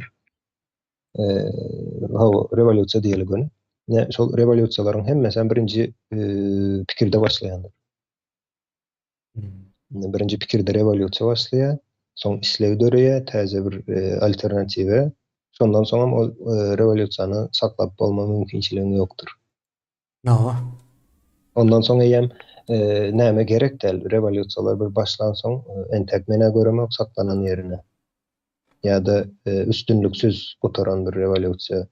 B: Hawa, rewolýusiýa diýeli göni. Ine şol rewolýusiýalaryň hemmesi hem birinji pikirde başlaýandyr. Birinji pikirde rewolýusiýa başlaýar, soň isleg döreýär, täze bir alternatiwe. Şondan soň hem ol rewolýusiýany saklap bolma mümkinçiligiň ýokdur.
A: Hawa.
B: Ondan soň eýýäm näme gerek däl, rewolýusiýalar bir başlansoň, entäk men-ä göremok saklanan ýerini. Ýa-da üstünliksiz gutaran bir rewolýusiýa.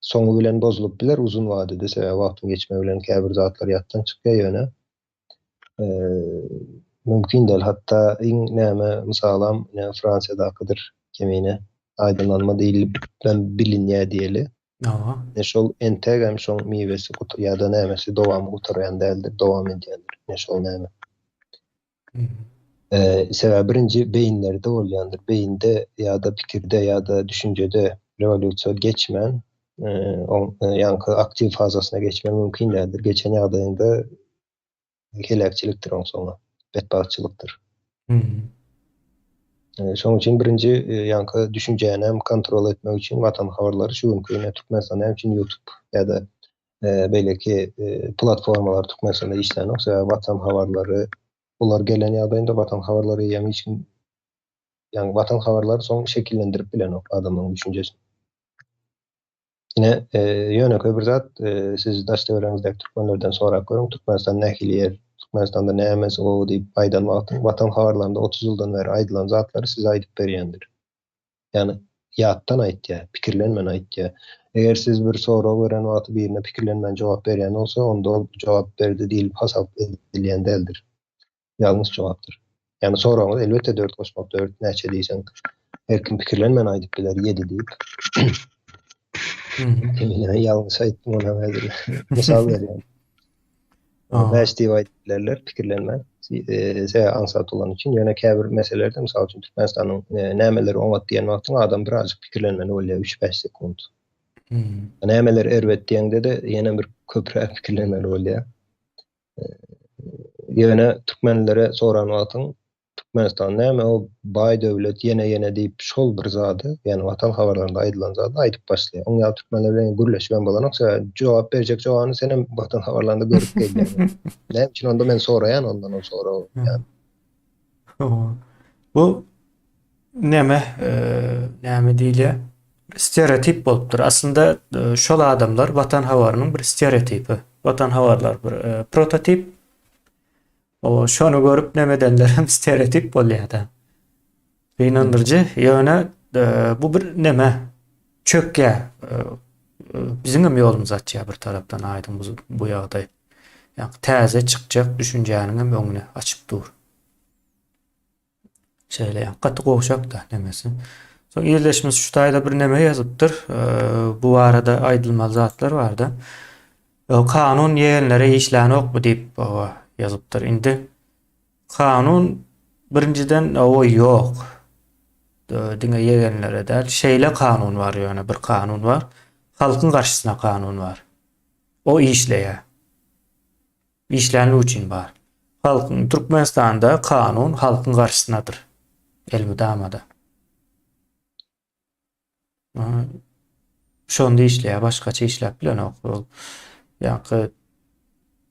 B: Soňy bilen bozulyp biler uzyn wadede, sebäbi wagtyň geçmegi bilen käbir zatlar ýatdan çykýar ýöne mümkin däl. Hatda iň näme mysalam ine Fransiýadakydyr kemine aýdyňlanma diýlip hem bilinýär diýeli.
A: Hawa.
B: Ine şol entegem şoň miwesi ýa-da nämesi dowamy gutarýan däldir, dowam edýändir. Ine şol näme. Sebäbi birinji beýinlerde bolýandyr. Beýinde ýa-da pikirde ýa-da düşünjede rewolýusiýa geçmän, oň ýaňky aktiw fazasyna geçmek mümkin däldir. Geçen ýagdaýyňda heläkçilikdir oň soňy, betbagtçylykdyr. Şonuň üçin birinji ýaňky düşünjäni hem kontrol etmek üçin Watan habarlary şu günki ine Türkmenistan näme üçin YouTube ýa-da beýleki platformalar Türkmenistanda işlänok, sebäbi Watan habarlary bular gelen ýagdaýynda Watan habarlary eýýäm hiç kim ýagny Watan habarlary soň şekillendirip bilenok adamlaryň düşünjesini. Ine, ýönekeý bir zat, siz daş-töweregiňizdäki türkmenlerden sorap görüň, Türkmenistan nähili ýer, Türkmenistanda nämesi gowy diýip aýdan wagtyň Watan habarlarynda 30 ýyldan bäri aýdylan zatlary size aýdyp berýändir. Ýagny ýatdan aýtýar, pikirlenmän aýtýar. Eger siz bir sorag beren wagty birine pikirlenmän jogap berýän bolsa, onda ol jogap berdi diýlip hasap edilýän däldir. Ýalňyş jogapdyr. Ýagny soragyňyz elbetde dört goşmak dört näçe diýseň, her kim pikirlenmän aýdyp biler ýedi diýip. Ýa ýalňyş aýtdym ony häzir. Mysal berýän. 5 diýip aýdyp bilerler pikirlenmän. Sebäbi aňsat bolany üçin. Ýöne käbir meselelerde, mysal üçin Türkmenistanyň nämeleri oňat diýen wagtyň adam birazjyk pikirlenmeli bolýar 3-5 sekunt.
A: Hmm.
B: Nämeler erbet diýeňde-de ýene bir köpräk pikirlenmeli bolýar. Ýöne türkmenlere soran wagtyň Türkmenistan näme o baý döwlet ýene ýene diýip şol bir zady, ýagny Watan habarlarynda aýdylan zady aýdyp başlaýar. Oň ýaly türkmenler bilen gürleşibem bolanok, sebäbi jogap berjek jogabyny senem Watan habarlarynda görüp gelýäň. Näme üçin onda men soraýan ondan o soragy ýagny.
A: Bu neme, näme diýilýär? Stereotip bolupdyr. Aslynda şol adamlar Watan habarynyň bir stereotipi. Watan habarlar bir prototip. O şony görüp neme edenlerem stereotip bolýar-da. Gynandyryjy, ýöne bu bir neme çökýär. Biziň hem ýolumyzy açýar bir tarapdan aýdyň bu, bu ýagdaý. Ýa täze çykjak düşünjäniň hem öňüni açyp dur. Şeýle ýa gaty gowşak-da nemesi. Soň ildeşimiz şu taýda bir neme ýazypdyr. Bu barada aýdylmaly zatlar barda. Kanun ýegenlere işlänokmy diýip ýazypdyr. Indi kanun birinjiden o ýok. Diňe ýegenlere däl. Şeýle kanun bar ýöne bir kanun bar. Halkyň garşysyna kanun bar. O işleýär. Işlänligi üçin bar. Halkyň Türkmenistanda kanun halkyň garşysynadyr. Elmydamada. Şonda işleýär, başgaça işläp bilenok. Ol ýaňky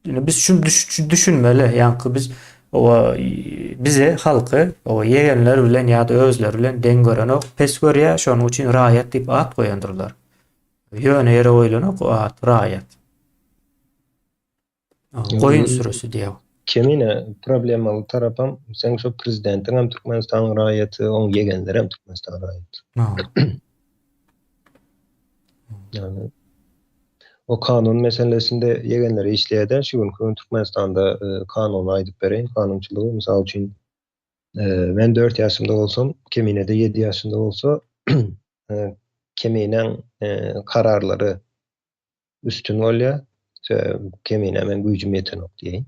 A: indi biz şunu düşünmeli, ýaňky biz owa bize halky owa ýegenler bilen ýa-da özleri bilen deň görenok, pes görýär, şonuň üçin raýat diýip at goýandyrlar. Ýöne ýere goýlanok o at, raýat. Goýun sürüsi diýýär.
B: Kemine problemaly tarapam seň şo prezidentiň hem Türkmenistanyň raýaty, oň ýegenleri hem Türkmenistanyň raýaty. Ýagny o kanun meselesinde ýegenleri işleýär-de, şu günki gün Türkmenistanda e, kanuny aýdyp bereýin, kanunçylygy mysal üçin e, men 4 ýaşymda bolsam, Kemine-de 7 ýaşynda bolsa, e, Keminäň kararlary üstün bolýar. Sebäbi Keminä men güýjüm ýetenok diýeýin.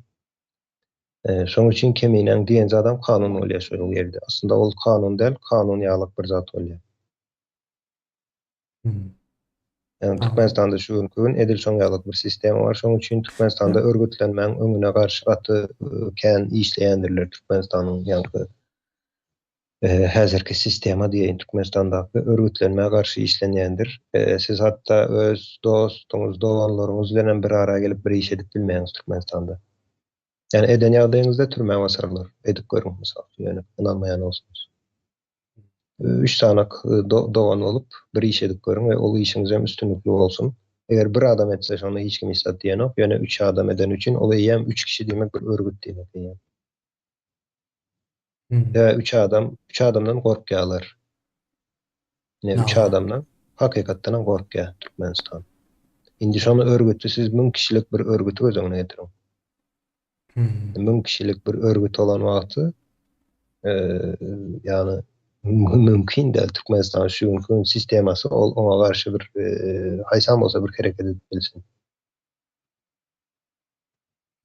B: Şoň üçin Keminäň diýen zadam kanun bolýar şol ýerde. Aslynda ol kanun däl, kanun ýalyk bir zat bolýar.
A: Hmm.
B: Ýagny Türkmenistanda şu günki gün edil şoň ýalyk bir sistema bar. Şoň üçin Türkmenistanda örgütlenmäň öňüne garşy gaty kän işleýändirler Türkmenistanyň ýaňky Häzirki sistema diýeýin Türkmenistandaky örgütlenmä garşy işlenýändir. Siz hatda öz dostuňyz, doganlaryňyz bilenem bir ara gelip bir iş edip bilmeýäňiz Türkmenistanda. Ýani eden ýagdaýyňyzda türmä basarlar. Edip görüň mysal üçin ýöne ynanmaýan bolsaňyz. Üç sanak dogan bolup bir iş edip görüň we ol işiňiz hem üstünlikli bolsun. Eger bir adam etse şonda hiç kim hiç zat diýenok. Ýöne üç adam edeni üçin ol eýýäm üç kişi diýmek bir örgüt diýmek eýýäm. Sebäbi üç adam, üç adamdan gorkýarlar. Ine üç adamdan hakykatdan hem gorkýar Türkmenistan. Indi şony örgüti siz 1000 kişilik bir örgüti göz öňüne getiriň. 1000 kişilik bir örgüt olan wagty e, ýagny mümkin däl Türkmenistan şu günki sistemasy ol oňa garşy bir e, haýsam bolsa bir hereket edip bilsin.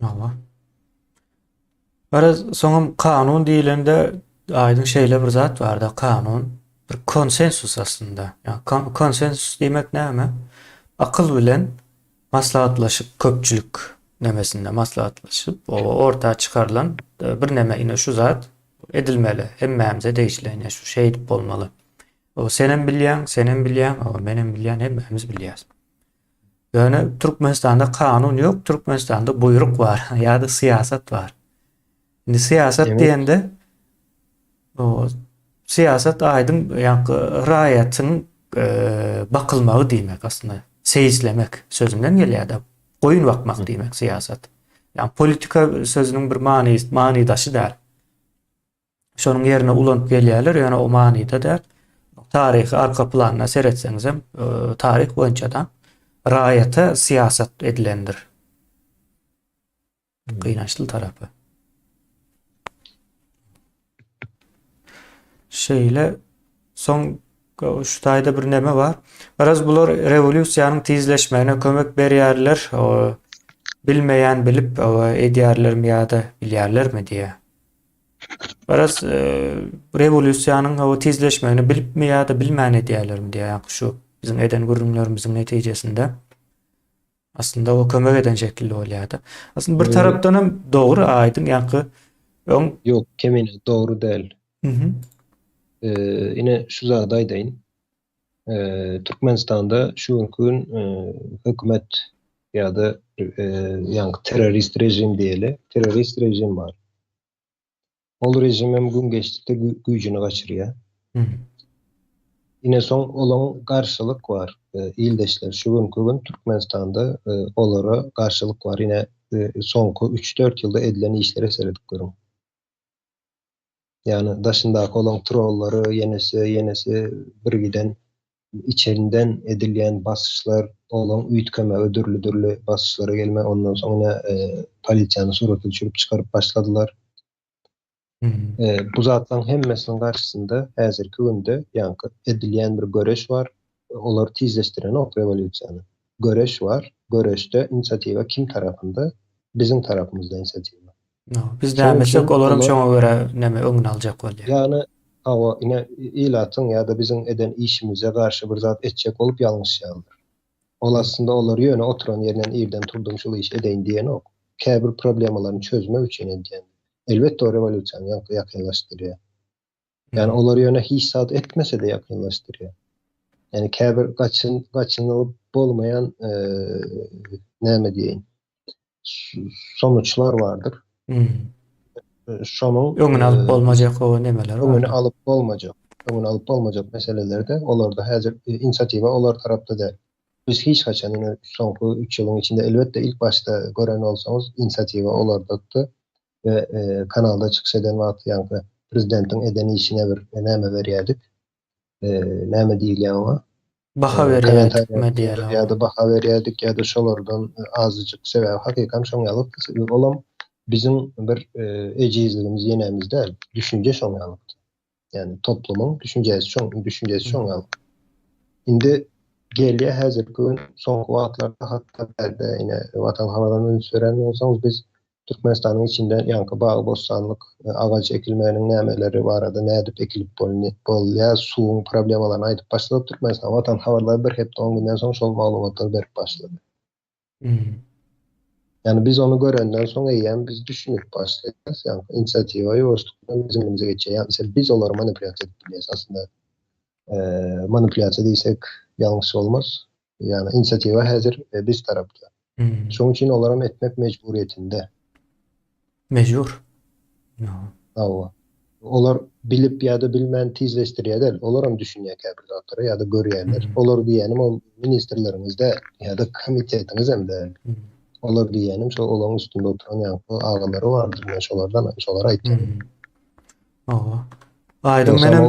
A: Hawa. Garaz, soňam kanun diýlende aýdyň şeýle bir zat barda, kanun bir konsensus aslynda. Ýa konsensus diýmek näme? Akyl bilen maslahatlaşyp köpçülik nemesinde maslahatlaşyp, orta çykarylan e, bir neme ine şu zat edilmeli. Hemmämize degişli ine şu şeýdip bolmaly. O senem bilýäň, senem bilýäň, o menem bilýän, hemmämiz bilýäs. Ýöne Türkmenistanda kanun ýok, Türkmenistanda buýruk bar ýa-da syýasat bar. Indi syýasat diýende o syýasat aýdyň ýa-da raýatyň e, bakylmagy diýmek aslynda. Seýislemek sözünden gelýär-de. Goýun bakmak diýmek syýasat. Ýa politika sözüniň bir many manydaşy däl. Şonuň ýerine ulanyp gelýärler, ýöne o manyda däl. Taryhy arka planyna seretseňizem, e, taryh boýunça da raýata syýasat edilendir. Gynançly tarapy. Şeýle soň şu taýda bir neme bar. Biraz bular rewolýusiýanyň tizleşmegine kömek berýärler. Bilmeýän bilip edýärlermi ýa-da bilýärlermi diýýär. Garaz, rewolýusiýanyň hawa tizleşmegini bilipmi ýa-da bilmän edýärlermi diýýär. Ýa şu. Biziň eden gürrüňlerimiziň netijesinde. Aslynda o kömek eden şekilli bolýardy. Aslynda bir tarapdan hem dogry aýdyň ýaňky öň
B: Ýok, Kemine dogry däl.
A: Mhm.
B: Ine şu zady aýdaýyn. Türkmenistanda şu günki gün hökümet ýa-da ýaňky terrorist režim diýeli, terrorist režim bar. Ol režim hem gün geçdikde güýjüni gaçyrýar. Ine soň olaň garşylyk bar. Ildeşler şu günki gün Türkmenistanda olara garşylyk bar. Ine soňky üç-dört ýylda edilen işlere seredip görüň. Ýagny daşyndaky olaň trollary, ýenesi, ýenesi bir giden içerinden edilýän basyşlar, olaň üýtgemegi, dürli-dürli basyşlara gelme, ondan soň ine polisiýany surata düşürip çykaryp başladylar. Bu zatlaryň hemmesiniň garşysynda häzirki günde ýaňky edilýän bir göreş bar. Olar tizleşdirenok rewolýusiýany. Göreş bar. Göreşde inisiatiwa kim tarapynda? Biziň tarapymyzda inisiatiwa.
A: Biz näme etsek, olaram şoňa görä näme öňüni aljak bolýar.
B: Ýagny, hawa, ine, ilatyň ýa-da biziň eden işimize garşy bir zat etjek bolup ýalňyşýarlar. Ol aslynda olar ýöne oturan ýerinden irden turdum şul işi edeýin diýenok. Käbir problemalaryny çözmek üçin edýän. Elbetde o rewolýusiýany ýakynlaşdyrýar. Ýagny olar ýöne hiç zat etmese-de ýakynlaşdyrýar. Ýagny käbir gaçyn gaçynylyp bolmaýan näme diýeýin sonuçlar bardyr. Şonuň
A: öňüni alyp bolmajak o nemeler
B: bar. Öňüni alyp bolmajak. Öňüni alyp bolmajak meselelerde olarda häzir inisiatiwa olar tarapda däl. Biz hiç haçan ine soňky 3 ýylyň içinde elbetde ilk başda gören bolsaňyz inisiatiwa olardakdy we kanalda çykyş eden wagty ýaňky prezidentiň eden işine bir näme berýärdik. Näme diýilýär oňa?
A: Baha berýärdik diýýärler.
B: Ýa-da baha berýärdik ýa-da şolardan azajyk sebäbi hakykam şoň ýaly olam biziň bir ejizligimiz ýenämiz däl. Düşünje şoň ýalykdy. Ýagny toplumyň düşünjesi şoň düşünjesi şoň ýaly. Indi gelýär häzirki gün soňky wagtlarda hatda bärde ine Watan habarlaryna üns beren bolsaňyz biz Türkmenistanyň içinde ýaňky bagy-bossanlyk agaç ekilmeginiň nämeleri barada nädip ekilip bolýar suwuň problemalaryny aýdyp başladyk. Türkmenistan Watan habarlary bir hepde on günden soň şol maglumatlary berip başlady. Ýagny biz ony görenden soň eýýäm biz düşünip başlaýarys, ýagny inisiatiwa ýuwaşlyk bilen biziň elimize geçýär. Ýagny biz olary manipulýasiýa edip bilýäris aslynda. Manipulýasiýa diýsek ýalňyş bolmaz. Ýagny inisiatiwa häzir biz tarapda. Şonuň üçin olaram etmek mejburyýetinde.
A: Mejbur.
B: Hawa. Olar bilip ýa-da bilmän tizleşdirýär däl. Olaram düşünýär käbir zatlara ýa-da görýärler. Olar diýýänim ol ministrleriňiz däl ýa-da komitetiňiz hem däl. Olar diýýänim şol olaryň üstünde oturan ýaňky agalary bardyr. Men şolardan şolara aýtýan.
A: Hawa. Aýdyň menem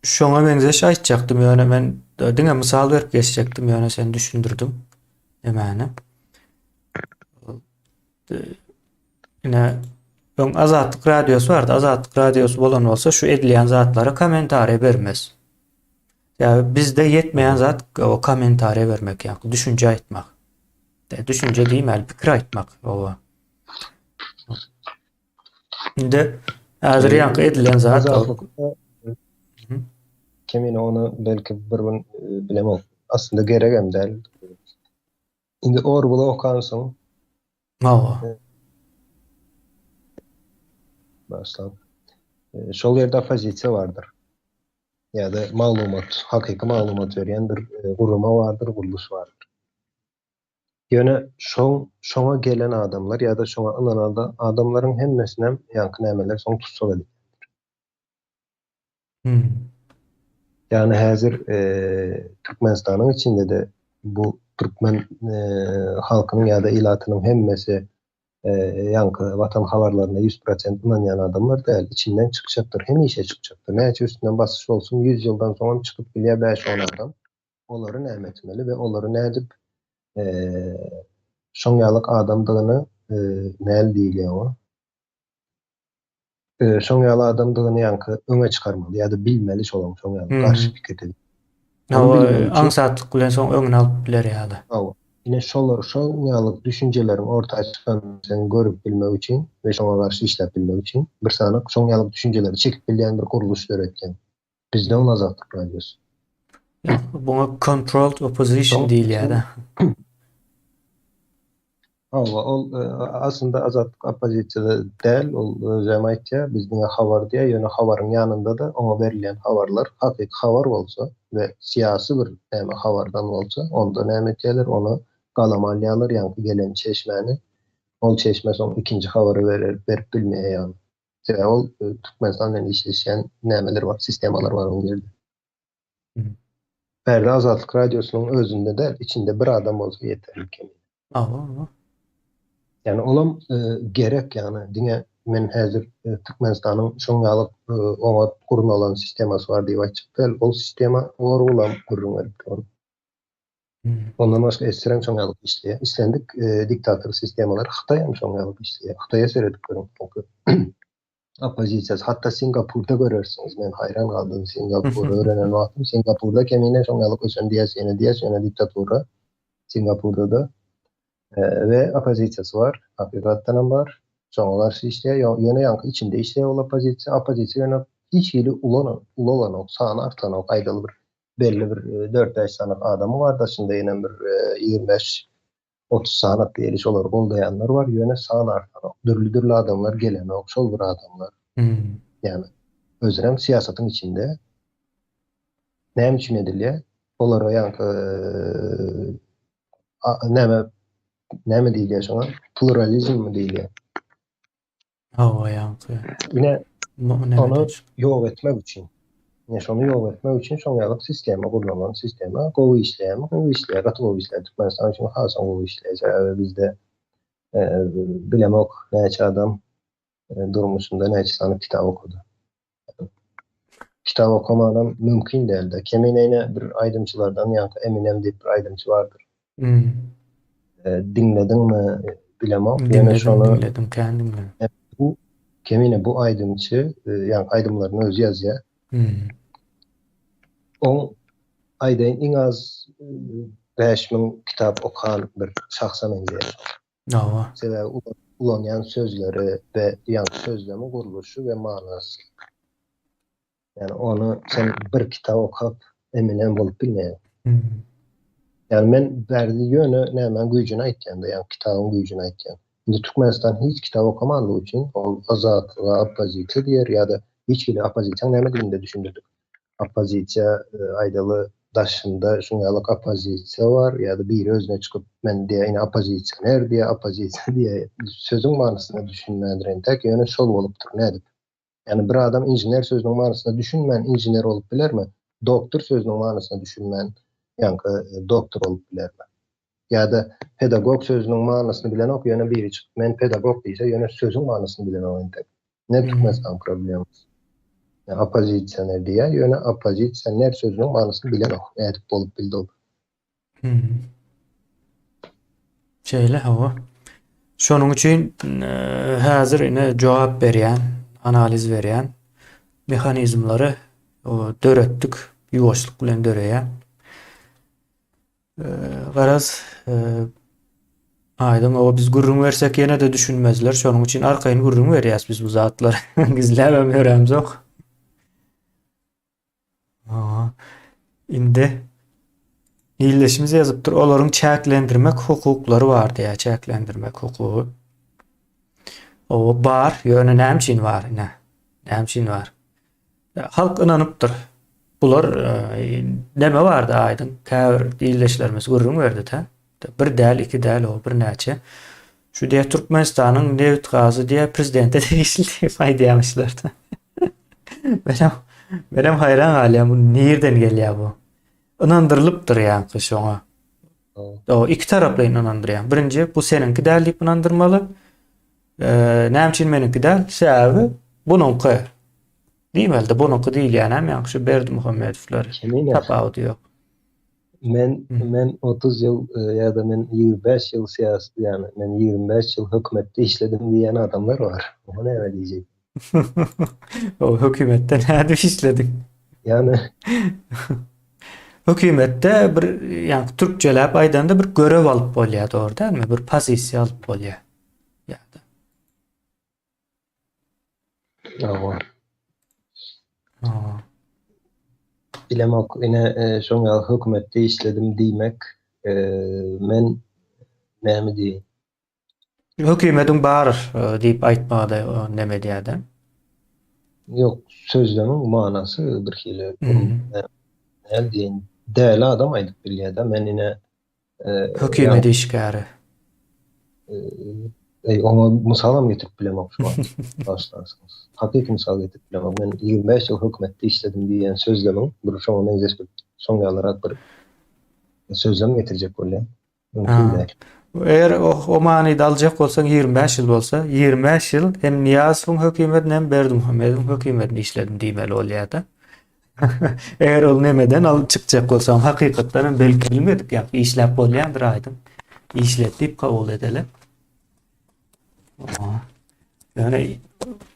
A: şoňa meňzeş aýtjakdym ýöne men diňe mysal berip geçjekdim ýöne sen düşündirdiň nämäni. Ine, öň Azatlyk radiosy bardy. Azatlyk radiosy bolan bolsa şu edilýän zatlara kommentariýa bermez. Ýa bizde ýetmeýän zat o kommentariýa bermek, ýa düşünje aýtmak. Düşünje diýmäli, pikir aýtmak. Owa. Indi häzir ýaňky edilen zat
B: Kemine ony belki bir gün e, bilemok. Aslynda geregem däl. Indi Orwell okansyň.
A: Hawa.
B: Başlap. E, şol ýerde oppozisiýa bardyr. Ýa-da maglumat, hakyky maglumat berýän bir e, gurama bardyr, gurluş bardyr. Ýöne şoň şoňa gelen adamlar ýa-da şoňa ynanan adamlaryň hemmesinem ýaňky nämeler soň tussag edilýär. Ýagny häzir Türkmenistanyň içinde-de bu türkmen halkynyň ýa-da ilatynyň hemmesi ýaňky Watan habarlaryna 100% ynanýan adamlar däl. Içinden çykjakdyr, hemişe çykjakdyr. Näçe üstünden basyş bolsun, 100 ýyldan soňam çykyp bilýär bäş-on adam. Olary näme etmeli we olary nädip şoň ýalyk adamdygyny näl diýilýär oňa? Şoň ýaly adamdygyny ýaňky öňe çykarmaly ýa-da bilmeli şolaň şoň ýaly garşy pikirde.
A: Hawa, aňsatlyk bilen soň öňüni alyp biler ýaly.
B: Hawa. Ine şolar şoň ýaly düşünjeleriň orta çykanyny sen görüp bilmek üçin we şoňa garşy işläp bilmek üçin bir sany şoň ýaly düşünjeleri çekip bilýän bir gurluş döretýäň. Bizde ol Azatlyk radiosy.
A: Buňa controlled opposition diýilýär-de.
B: Hawa, ol e, aslynda Azatlyk oppozisiýada däl, ol özem aýtýar, biz diňe habar diýýär, ýöne habaryň ýanynda-da oňa berilýän habarlar hakyky habar bolsa we syýasy bir näme habardan bolsa, onda näme etýärler, ony galama alýarlar, ýaňky gelen çeşmäni, ol çeşme soň ikinji habary berer, berip bilmeýär ýagny. Sebäbi ol e, Türkmenistan bilen işleşýän nämeler bar, sistemalar bar ol ýerde. Bärde Azatlyk Radiosynyň özünde däl, içinde bir adam bolsa ýeterlik eken.
A: Awa.
B: Ýani olam e, gerek ýani diňe men häzir e, Türkmenistanyň şoň ýaly e, oňat gurnalan sistemasy bar diýip aýtjak däl. Ol sistema Orwellam gürrüň berip dur. Ondan başga SSR hem şoň ýaly işleýär. Islendik e, diktator sistemalar Hytaý hem şoň ýaly işleýär. Hytaýa seredip görüň. Oppozisiýasy. Hatda Singapurda görersiňiz. Men haýran galdym Singapury öwrenen wagtym. Singapurda kemine şoň ýaly ösen diýäs, ýene diýäs, ýöne diktatura Singapurda-da we oppozisiýasy bar. Hakykatdan hem bar. Şoňa garşy işleýär. Ýöne ýaňky içinde işleýär ol oppozisiýa. Oppozisiýa ýöne hiç hili ulanan, ulalanok, sany artanok. Aýdaly bir belli bir dört-bäş sany adamy bar. Daşynda ýene bir 25 30 sanat diýeli şolary goldaýanlar bar, ýöne san artanok. Dürli-dürli adamlar gelenok, şol bir adamlar.
A: Hmm.
B: Ýagny özlerem syýasatyň içinde. Näme üçin edilýär? Olara ýaňky näme näme diýilýär şoňa? Pluralizmmi diýilýär?
A: Hawa ýaňky.
B: Ine ony ýok etmek üçin. Ine şony ýok etmek üçin şoň ýaly sistema gurnalan sistema gowy işleýärmi? Gowy işleýär, gaty gowy işleýär. Türkmenistan üçin hasam gowy işleýär. Sebäbi bizde e, bilemok näçe adam e, durmuşynda näçe sany kitap okady. Kitap okamanam mümkin däldi. Kemine ine bir aýdymçylardan ýaňky Eminem diýip bir aýdymçy bardyr.
A: Hmm.
B: E, diňlediňmi bilemok. Ýöne
A: Diňledim,
B: şony
A: diňledim, kän diňledim.
B: E, bu Kemine bu aýdymçy, e, ýaňky aýdymlaryny özi ýazýar.
A: Hmm.
B: Oň aýdaýyn iň az 5000 kitap okan bir şahsa meňzeýär.
A: Hawa.
B: Sebäbi ulanýan sözleri we ýaňky sözlemiň gurluşy we manasy. Ýani ony sen bir kitap okap Eminem bolup bilmeýäň.
A: Hmm.
B: Ýani men bärde ýöne nämäň güýjüni aýtýan-da, ýani kitabyň güýjüni aýtýan. Indi Türkmenistan hiç kitap okamanlygy üçin ol azatlyga oppozisiýa diýer ýa-da hiç hili oppozisiýaň nämedigini-de düşündirdik. Oppozisiýa e, aýdaly daşynda şuň ýaly oppozisiýa bar ýa-da biri özüne çykyp men diýe ine oppozisioner diýe oppozisiýa diýe sözüň manysyna düşünmändir entek ýöne şol bolupdyr nädip. Ýani bir adam inžener sözüniň manysyna düşünmän inžener bolup bilermi? Doktor sözüniň manysyna düşünmän ýaňky e, doktor bolup bilermi? Ýa-da pedagog sözüniň manysyny bilenok, ýöne biri çykyp men pedagog diýse, ýöne sözüň manysyny bilenok entek. Ne
A: Hmm.
B: Türkmenistan problemasy. Yani oppozisioner diýýär, ýöne oppozisioner sözüniň manysyny bilenok. Nädip bolup bildi ol?
A: Hmm. Şeýle hawa. Şonuň üçin e, häzir ine jogap berýän, analiz berýän mehanizmleri o, döretdik. Ýuwaşlyk bilen döreýär. E, garaz, e, aýdyň o biz gürrüň bersek ýene-de düşünmezler. Şonuň üçin arkaýyn gürrüň berýäs biz bu zatlary. Gizläbem ýöremzok. Aha. Indi ildeşimiz ýazypdyr, olaryň çäklendirmek hukuklary bar diýýär, çäklendirmek hukugy. O bar, ýöne näme üçin bar ine? Näme üçin bar? Halk ynanypdyr. Bular e, neme bardy aýdyň, käbir ildeşlerimiz gürrüň berdi tä. Bir däl, iki däl, o birnäçe. Şu diýýär Türkmenistanyň nebit gazy diýýär prezidente degişli diýip aýdýarmyşlar. Menem menem haýran galýan bu nirden gelýär bu? Ynandyrylypdyr ýaňky şoňa. O iki taraplaýyn ynandyrýar. Birinji bu seniňki däl diýip ynandyrmaly. Ee, näme üçin meniňki däl? Sebäbi bunuňky. Diýmeli-de bunuňky diýilýän hem ýaňky şu Berdimuhamedowlar. Tapawudy ýok.
B: Men men 30 ýyl e, ýa-da men 25 ýyl syýasy, ýagny men 25 ýyl hökümetde işledim diýen adamlar bar. Oňa näme diýjek?
A: O hökümetde nädip işlediň?
B: Ýagny
A: hökümetde bir ýagny türkçeläp aýdanda bir görew alyp bolýar, dogry dälmi? Bir pozisiýa alyp bolýar. Ýa-da.
B: Hawa.
A: Hawa.
B: Bilemok, ine şoň ýaly hökümetde işledim diýmek, men näme diýeýin.
A: Hökümediň bar diýip aýtmagy-da neme edýär-de.
B: Ýok, sözlemiň manasy bir hili. Näme diýeýin, däli adam aýdyp bilýär-de, men ine
A: Hökümet işgäri.
B: Eý, oňa mysalam getirip bilemok şu wagt. Bagyşlarsyňyz. Hakyky mysal getirip bilemok. Men 25 ýyl hökümetde işledim diýen sözlemiň bir şoňa meňzeş bir şoň ýalyrak bir sözlem getirjek bolýan. Mümkin däl.
A: Eger o manyda aljak bolsaň 25 ýyl bolsa, 25 ýyl hem Nyýazowyň hökümetinde hem Berdimuhamedowyň hökümetinde işledim diýmeli bolýar-da. Eger ol nemeden alyp çykjak bolsaň, hakykatdan hem belki bilmedik ýa işläp bolýandyr aýdyň. Işlet diýip kabul edeli. Ýöne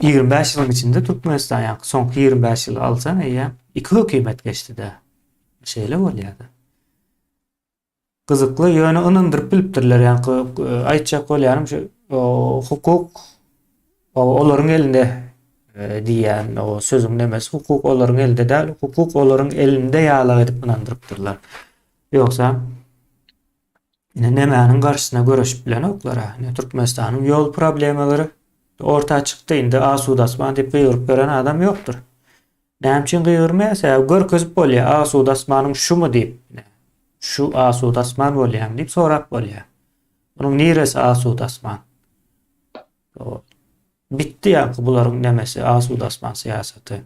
A: 25 ýylyň içinde Türkmenistan ýa soňky 25 ýyly alsaň eýýäm iki hökümet geçdi-de. Şeýle bolýar-da. Gyzykly, ýöne ynandyryp bilipdirler, ýaňky aýtjak bolýanym şu hukuk olaryň elinde diýýän o sözüň nemesi hukuk olaryň elinde däl, hukuk olaryň elinde ýalak edip ynandyrypdyrlar. Ýogsa ine nemäniň garşysyna göreşip bilenoklar ha. Ine Türkmenistanyň ýol problemalary orta çykdy, indi asuda asman diýip gygyryp ýören adam ýokdur. Näme üçin gygyrmaýar? Sebäbi görkezip bolýar, asuda asmanyň şumy diýip. Şu asuda asman bolýarmy diýip sorap bolýar. Munuň niresi asuda asman? Bitdi ýaňky bularyň nemesi, asuda asman syýasaty.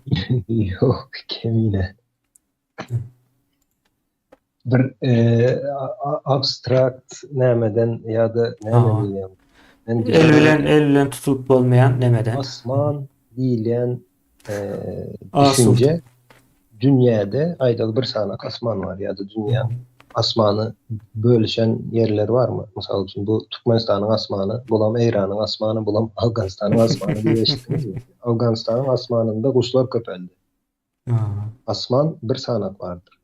B: Ýok, kemine. Bir e, abstrakt nämeden ýa-da näme diýýän?
A: El bilen el bilen tutulyp bolmaýan nemeden.
B: Asman diýilýän e, düşünje dünýäde aýdaly bir sany asman bar ýa-da dünýä asmany bölüşen ýerler barmy? Mysal üçin bu Türkmenistanyň asmany, bulam Eýranyň asmany, bulam Awganystanyň asmany diýip eşitdiňizmi? Awganystanyň asmanynda guşlar köpeldi. Asman bir sanak bardyr.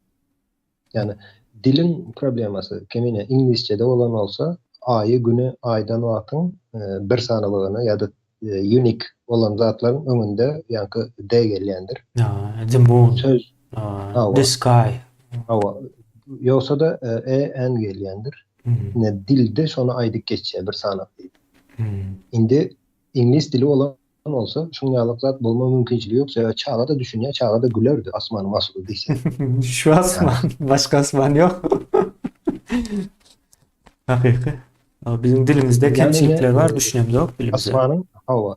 B: Ýagny diliň problemasy kemine iňlisçede bolan bolsa aýy güni aýdan wagtyň bir sanylygyny ýa-da unique bolan zatlaryň öňünde ýaňky the gelýändir.
A: The moon. Söz. The sky.
B: Hawa. Ýogsa-da e n gelýändir. Ine dilde şony aýdyp geçýär bir sanak diýip. Indi iňlis dili bolan bolsa şuň ýalyk zat bolma mümkinçiligi ýok. Sebäbi çaga-da düşünýär, çaga-da gülerdi asmanyň asuda diýse.
A: Şu asman, başga asman ýok. Hakyky. Biziň dilimizde kemçilikler bar, düşünemzok
B: dilimize. Asmanyň hawa.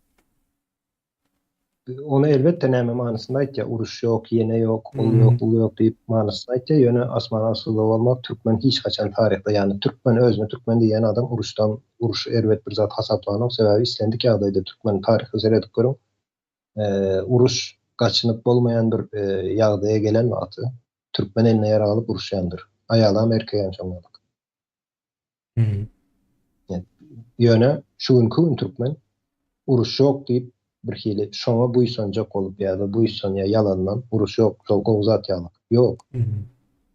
B: Ony elbetde näme manysynda aýtýar, uruş ýok, ýene ýok, ol ýok, bul ýok diýip manysynda aýtýar, ýöne asman asuda bolmak türkmen hiç haçan taryhda, ýagny türkmen özüne türkmen diýýän adam uruşdan Uruş erbet bir zat hasaplanok, sebäbi islendik ýagdaýda türkmen taryhy seredip görüň, uruş gaçynyp bolmaýan bir ýagdaýa gelen wagty türkmen eline ýarag alyp uruşýandyr. Aýalam erkegem şoň ýalyk. Ýöne şu günki gün türkmen uruş ýok diýip bir hili şoňa buýsanjak bolup ýa-da buýsanýa ýalandan uruş ýok şol gowy zat ýalyk. Ýok.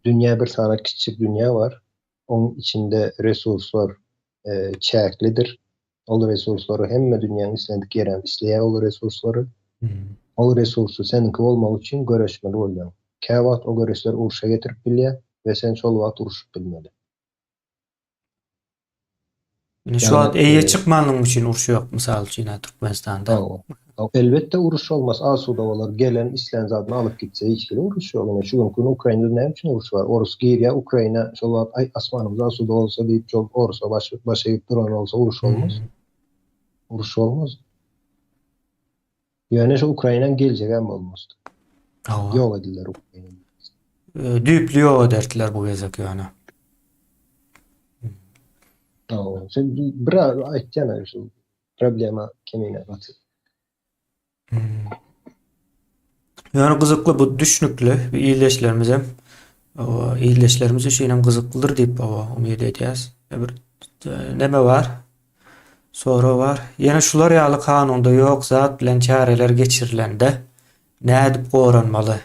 B: Dünýä bir sany kiçijik dünýä bar. Oň içinde resurslar çäklidir. Ol resurslary hemme dünýäň islendik ýerem isleýär ol resurslary. Ol resursy seniňki bolmagy üçin göreşmeli bolýaň. Käwagt o göreşler urşa getirip bilýär we sen şol wagt urşup bilmeli.
A: Indi şu wagt eýe çykmanlygyň üçin uruş ýok, mysal üçin, Türkmenistanda.
B: Elbetde uruş bolmaz, asuda bolar, gelen islän zadyny alyp gitse hiç hili uruş ýok. Ine şu günki gün Ukrainada näme üçin uruş bar? Orus girýär Ukraina şol wagt aý asmanymyz asuda bolsa diýip şol orusa baş baş egip duran bolsa uruş bolmaz. Uruş bolmaz. Ýöne şu Ukrainanyň geljegem bolmazdy.
A: Hawa.
B: Ýok ediler Ukraina.
A: Düýpli ýok ederdiler bu gezek ýöne.
B: Hawa. Sen bir aýtýan şu problema kemine gaty.
A: Hmm. Ýöne gyzykly bu düşnükli ildeşlerimizem ildeşlerimiz üçin hem gyzyklydyr diýip umyt edýäs. Bir neme bar? Sorag bar. Ýene şular ýaly kanunda ýok zat bilen çäreler geçirilende nädip goranmaly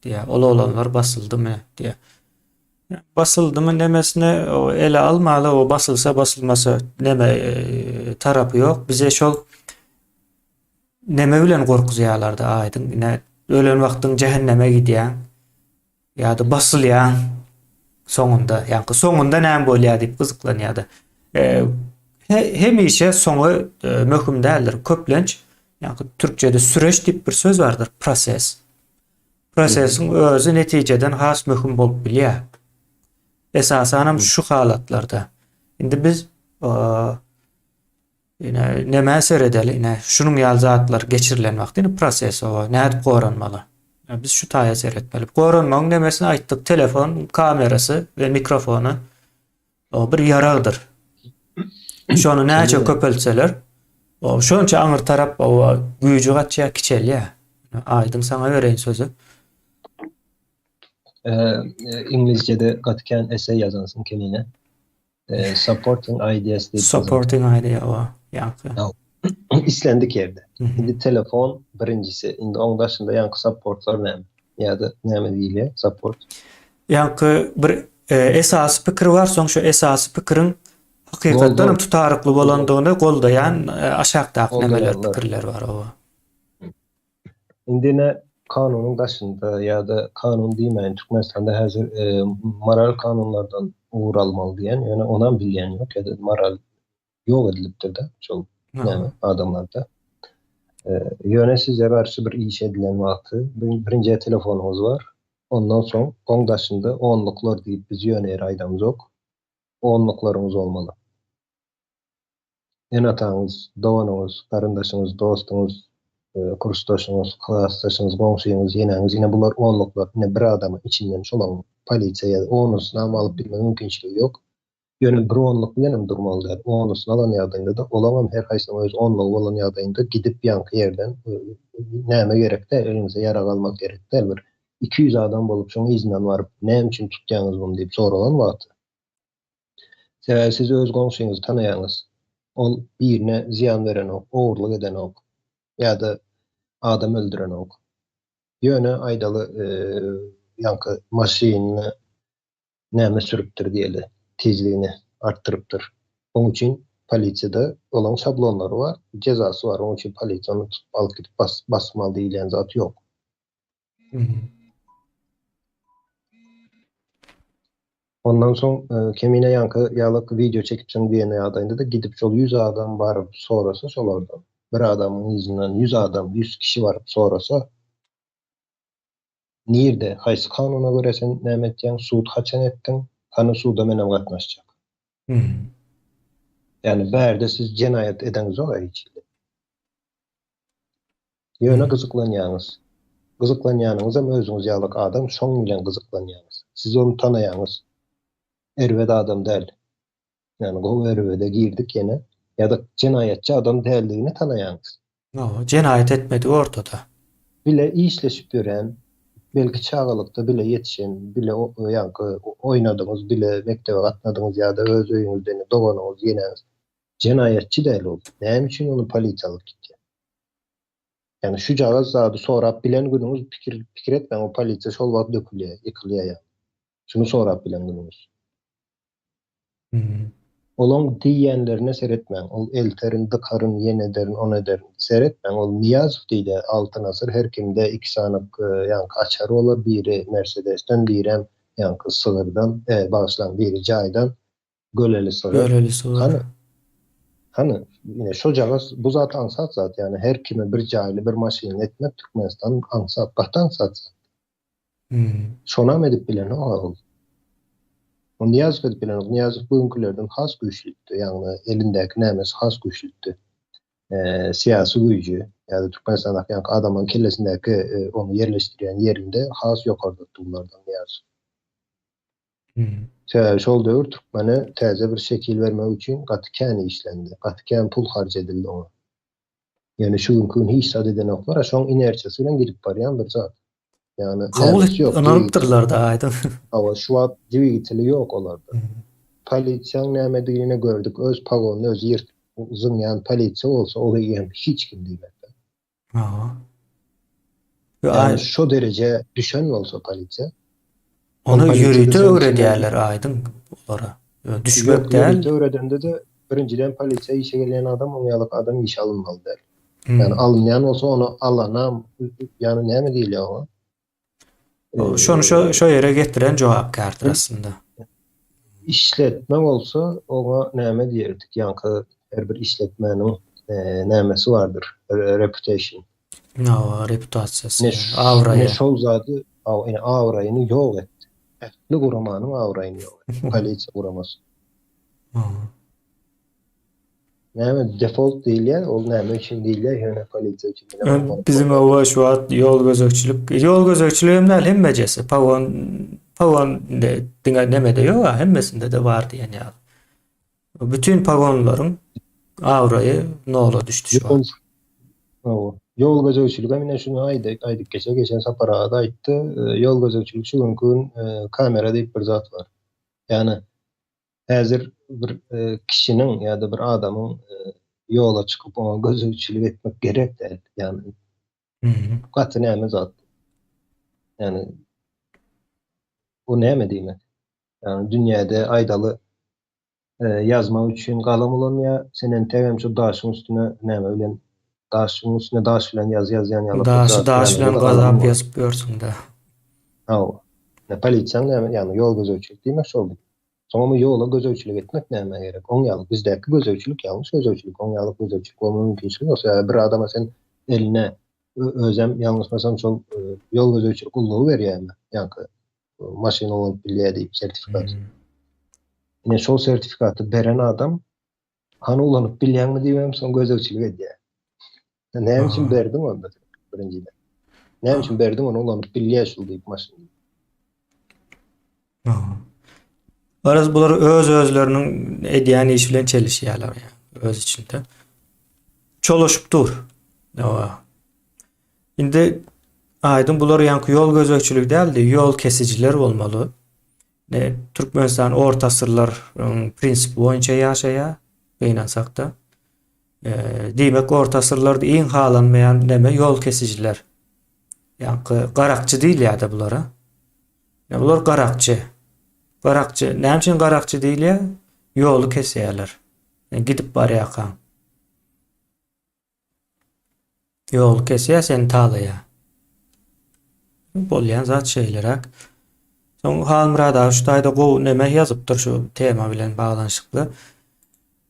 A: diýýär. Ol oglanlar basyldymy diýýär. Basyldymy nemesine ele almaly, o basylsa basylmasa neme e, tarapy ýok. Bize şol neme bilen gorkuzýarlardy aýdyň. Ine ölen wagtyň jähenneme gidýäň. Ýa-da basylýan soňunda, ýa-da soňunda näme bolýar diýip gyzyklanýar-da. E, hemişe soňy e, möhüm däldir. Köplenç, ýa-da türkçede süreç diýip bir söz bardyr, proses. Prosesiň özi netijeden has möhüm bolup bilýär. Esasanam şu halatlarda. Indi biz e, Ine, nämä seredeli, ine, şunuň ýaly zatlar geçirilen wagty, ine, proses oba, nädip goranmaly? Biz şu taýa seretmeli. Goranmagyň nemesini aýtdyk, telefon kamerasy we mikrofony o bir ýaragdyr. Şony näçe köpeltseler, o şonça aňyr tarap o güýji gaçýar, kiçelýär. Aýdyň saňa bereýin sözi.
B: Iňlisçede gaty kän essay ýazansyň Kemine. E, supporting ideas diýip.
A: Supporting idea o. Ýaňky.
B: Islendik ýerde. Indi telefon birinjisi. Indi oň daşynda ýaňky supportlar näme? Ýa-da näme diýilýär? Support.
A: Ýaňky bir e, esasy pikir bar, soň şu esasy pikiriň hakykatdan hem tutarykly bolandygyny goldaýan e, aşakdaky nämeler pikirler bar owa.
B: Indi ine kanunyň daşynda ýa-da kanun diýmäýin Türkmenistanda häzir moral kanunlardan ugur almaly diýen, ýöne onam bilýän ýok ýa-da moral ýok edilipdir-de şol näme adamlarda. Ýöne size garşy bir iş edilen wagty birinji telefonyňyz bar, ondan soň oň daşynda onluklar diýip biz ýöne ýere aýdamzok, onluklaryňyz bolmaly. Ene-ataňyz, doganyňyz, garyndaşyňyz, dostuňyz, kursdaşyňyz, klasdaşyňyz, goňşyňyz, ýeneňiz, ine bular onluklar, ine bir adamyň içinden şolaryň polisiýa ýa onusynam alyp bilme mümkinçiligi ýok. Ýöne bir onluk bilenem durmaly däl. Onusyny alan ýagdaýynda-da olaňam her haýsynyň öz onlugy bolan ýagdaýynda gidip ýaňky ýerden näme gerek däl, eliňize ýarag almak gerek däl. Bir 200 adam bolup şoň yzyndan baryp näme üçin tutýaňyz muny diýip soralan wagty Sebäbi siz öz goňşyňyzy tanaýaňyz. Ol birine zyýan berenok, ogurlyk edenok ýa-da adam öldürenok. Ýöne aýdaly, ýaňky maşynyny näme sürüpdir diýeli, tizligini artdyrypdyr. Oň üçin polisiýada olaň şablonlary bar, jezasy bar. Oň üçin polisiýa ony tutup alyp gidip basmaly diýilýän zat ýok. Ondan soň Kemine ýaňky ýalyk wideo çekipsiň diýen ýagdaýynda-da gidip şol 100 adam baryp sorasa şolardan, bir adamyň yzyndan 100 adam, 100 kişi baryp sorasa, nirde, haýsy kanuna görä sen näme etýäň, sud haçan etdiň, hany suda menem gatnaşjak. Ýagny bärde siz jenaýat edeňizok-a hiç hili. Ýöne gyzyklanýaňyz. Gyzyklanýanyňyzam özüňiz ýalyk adam şoň bilen gyzyklanýaňyz. Siz ony tanaýaňyz. Erbet adam däl. Ýagny gowy erbede girdik ýene. Ýa-da jenaýatçy adam däldigini tanaýaňyz.
A: Hawa, jenaýat etmedigi ortada.
B: Bile işleşip ýören, belki çagalykda bile ýetişen, bile ýaňky oýnadyňyz, bile mekdebe gatnadyňyz ýa-da öz öýüňizde indi doganyňyz, ýeneňiz. Jenaýatçy däl ol. Näme üçin ony polisiýa alyp gitýär? Ýagny şujagaz zady sorap bilen günüňiz pikir pikir etmäň o polisiýa şol wagt dökülýär, ýykylýar ýagny. Şuny sorap bilen günüňiz. Olaň diýýänlerine seretmäň. Ol elterin, dykaryn, ýene ederin, ony ederin. Seretmäň. Ol Nyýazow diýdi, Altyn asyr her kimde iki sanyk ýaňky açar bolar, biri Mersedesden, birem ýaňky sygyrdan, bagyşlaň, biri jaýdan. Göleli sygyr.
A: Göleli sygyr.
B: Hany? Hany? Ine şojagaz bu zat aňsat zat. Ýagny her kime bir jaýly bir maşynly etmek Türkmenistan aňsat, gaty aňsat zat.
A: Hmm.
B: Şonam edip bilenok ol. O Nyýazow edip bilenok. Nyýazow bu günkilerden has güýçlüdi. Ýagny elindäki nämesi has güýçlüdi. Syýasy güýji ýa-da Türkmenistandaky ýaňky adamlaryň kellesindäki ony ýerleşdirýän ýerinde has ýokardadyr bulardan Nyýazow. Sebäbi şol döwür türkmene täze bir şekil bermek üçin gaty kän işlendi. Gaty kän pul harç edildi oňa. Ýöne şu günki gün hiç zat edenoklar, a şoň inersiýasy bilen gidip barýan bir zat. Ýagny
A: Kabul
B: nämesi ýok,
A: ynanypdyrlar-da aýdyň.
B: Hawa, şu wagt dwigateli ýok olarda. Polisiýaň nämedigini gördük, öz pagonyny özi ýyrtyp zyňýan polisiýa bolsa, ol eýýäm hiç kim diýmekdir.
A: Aha.
B: Ýagny şo derejä düşen bolsa polisiýa.
A: Ony ýörite öwredýärler aýdyň olara. Düşmek däl.
B: Ýörite öwredende-de birinjiden polisiýa işe gelýän adam oň ýalyk adam işe alynmaly däl. Ýagny alynýan bolsa ony alanam ýagny näme diýilýär oňa?
A: Şony şo şo ýere getiren jogapkärdir aslynda.
B: Işletme bolsa oňa näme diýerdik? Ýaňky her bir işletmäniň nämesi bardyr? Reputation.
A: Hawa, reputasiýasy, abraýy.
B: Ine şol zady, ine abraýyny ýok etdi. Ähli guramanyň abraýyny ýok etdi. Polisiýa guramasy. Näme default diýilýär, ol näme üçin diýilýär, ýöne polisiýa
A: üçin. Biziň oba şu wagt ýol gözegçilik, ýol gözegçilik hem däl, hemmejesi. Pagon, pagon diňe nemede ýok, hemmesinde-de bar diýen ýaly. Bütün pagonlaryň abraýy nola düşdi şu wagt.
B: Hawa. Ýol gözegçilik hem ine şuny aýdyk, aýdyp geçe, geçen sapar aga-da aýtdy. Ýol gözegçilik şu günki gün kamera diýip bir zat bar. Ýagny Häzir bir kişiniň ýa-da bir adamyň ýola çykyp oňa gözegçilik etmek gerek däl. Ýagny gaty näme zat. Ýagny bu näme diýmek? Ýagny dünýäde aýdaly ýazmak üçin galam ulanýar, sen entegem şu daşyň üstüne näme bilen daşyň üstüne daş bilen ýazgy ýazýan
A: ýaly. Daşy daş bilen gazap ýazyp ýörsüň-dä.
B: Hawa. Polisiýaň näme, ýagny ýol gözegçilik diýmek şol. Soňam ýola gözegçilik etmek nämä gerek? Oň ýaly bizdäki gözegçilik ýalňyş gözegçilik. Oň ýaly gözegçilik bolma mümkinçiligi ýok. Sebäbi bir adama sen eline özem ýalňyşmasam şol ýol gözegçilik gullugy berýärmi? Ýaňky maşyn ulanyp bilýär diýip sertifikat. Ine şol sertifikaty beren adam hany ulanyp bilýäňmi diýibem soň gözegçilik edýär. Näme üçin berdiň onda birinjiden? Näme üçin berdiň ony ulanyp bilýär şul diýip maşyn.
A: Garaz bular öz özleriniň edýän işi bilen çelişýärler ýa öz içinde. Çolaşyp dur. Ýa. Indi aýdyň bular ýaňky ýol gözegçiligi däldi, ýol kesijiler bolmaly. Ne Türkmenistan orta asyrlar prinsipi boýunça ýaşaýar, gynansakda. Diýmek orta asyrlarda iň halanmaýan neme ýol kesijiler. Ýaňky garakçy diýilýär-de bulara. Ýa bular garakçy. Garakçy. Näme üçin garakçy diýilýär? Ýoly kesýärler. Yani gidip barýarkaň. Ýoly kesýär, seni talaýar. Bolýan zat şeýleräk. Soň Halmyrat aga şu taýda gowy neme ýazypdyr şu tema bilen baglanyşykly.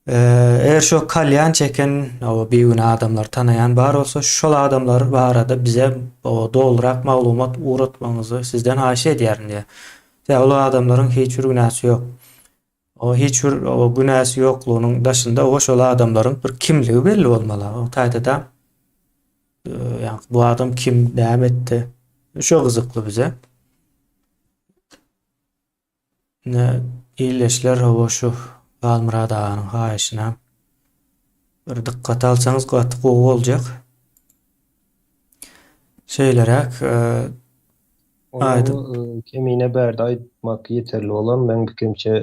A: Eger şo kalýan çeken o bigünä adamlary tanaýan bar bolsa, şol adamlar barada bize dolurak maglumat ugratmagyňyzy sizden haýyş edýärin diýýär. Sebäbi ol adamlaryň hiç bir günäsi ýok. O hiç bir o günäsi ýoklugynyň daşynda o şol adamlaryň bir kimligi belli bolmaly. O taýda-da ýa bu adam kim, näme etdi? Şo gyzykly bize. Ine, ildeşler hawa şu Halmyrat aganyň haýyşyna bir dykgat alsaňyz gaty gowy boljak. Şeýleräk
B: aýdyp. Kemine bärde aýtmak ýeterli bolar. Meň pikirimçe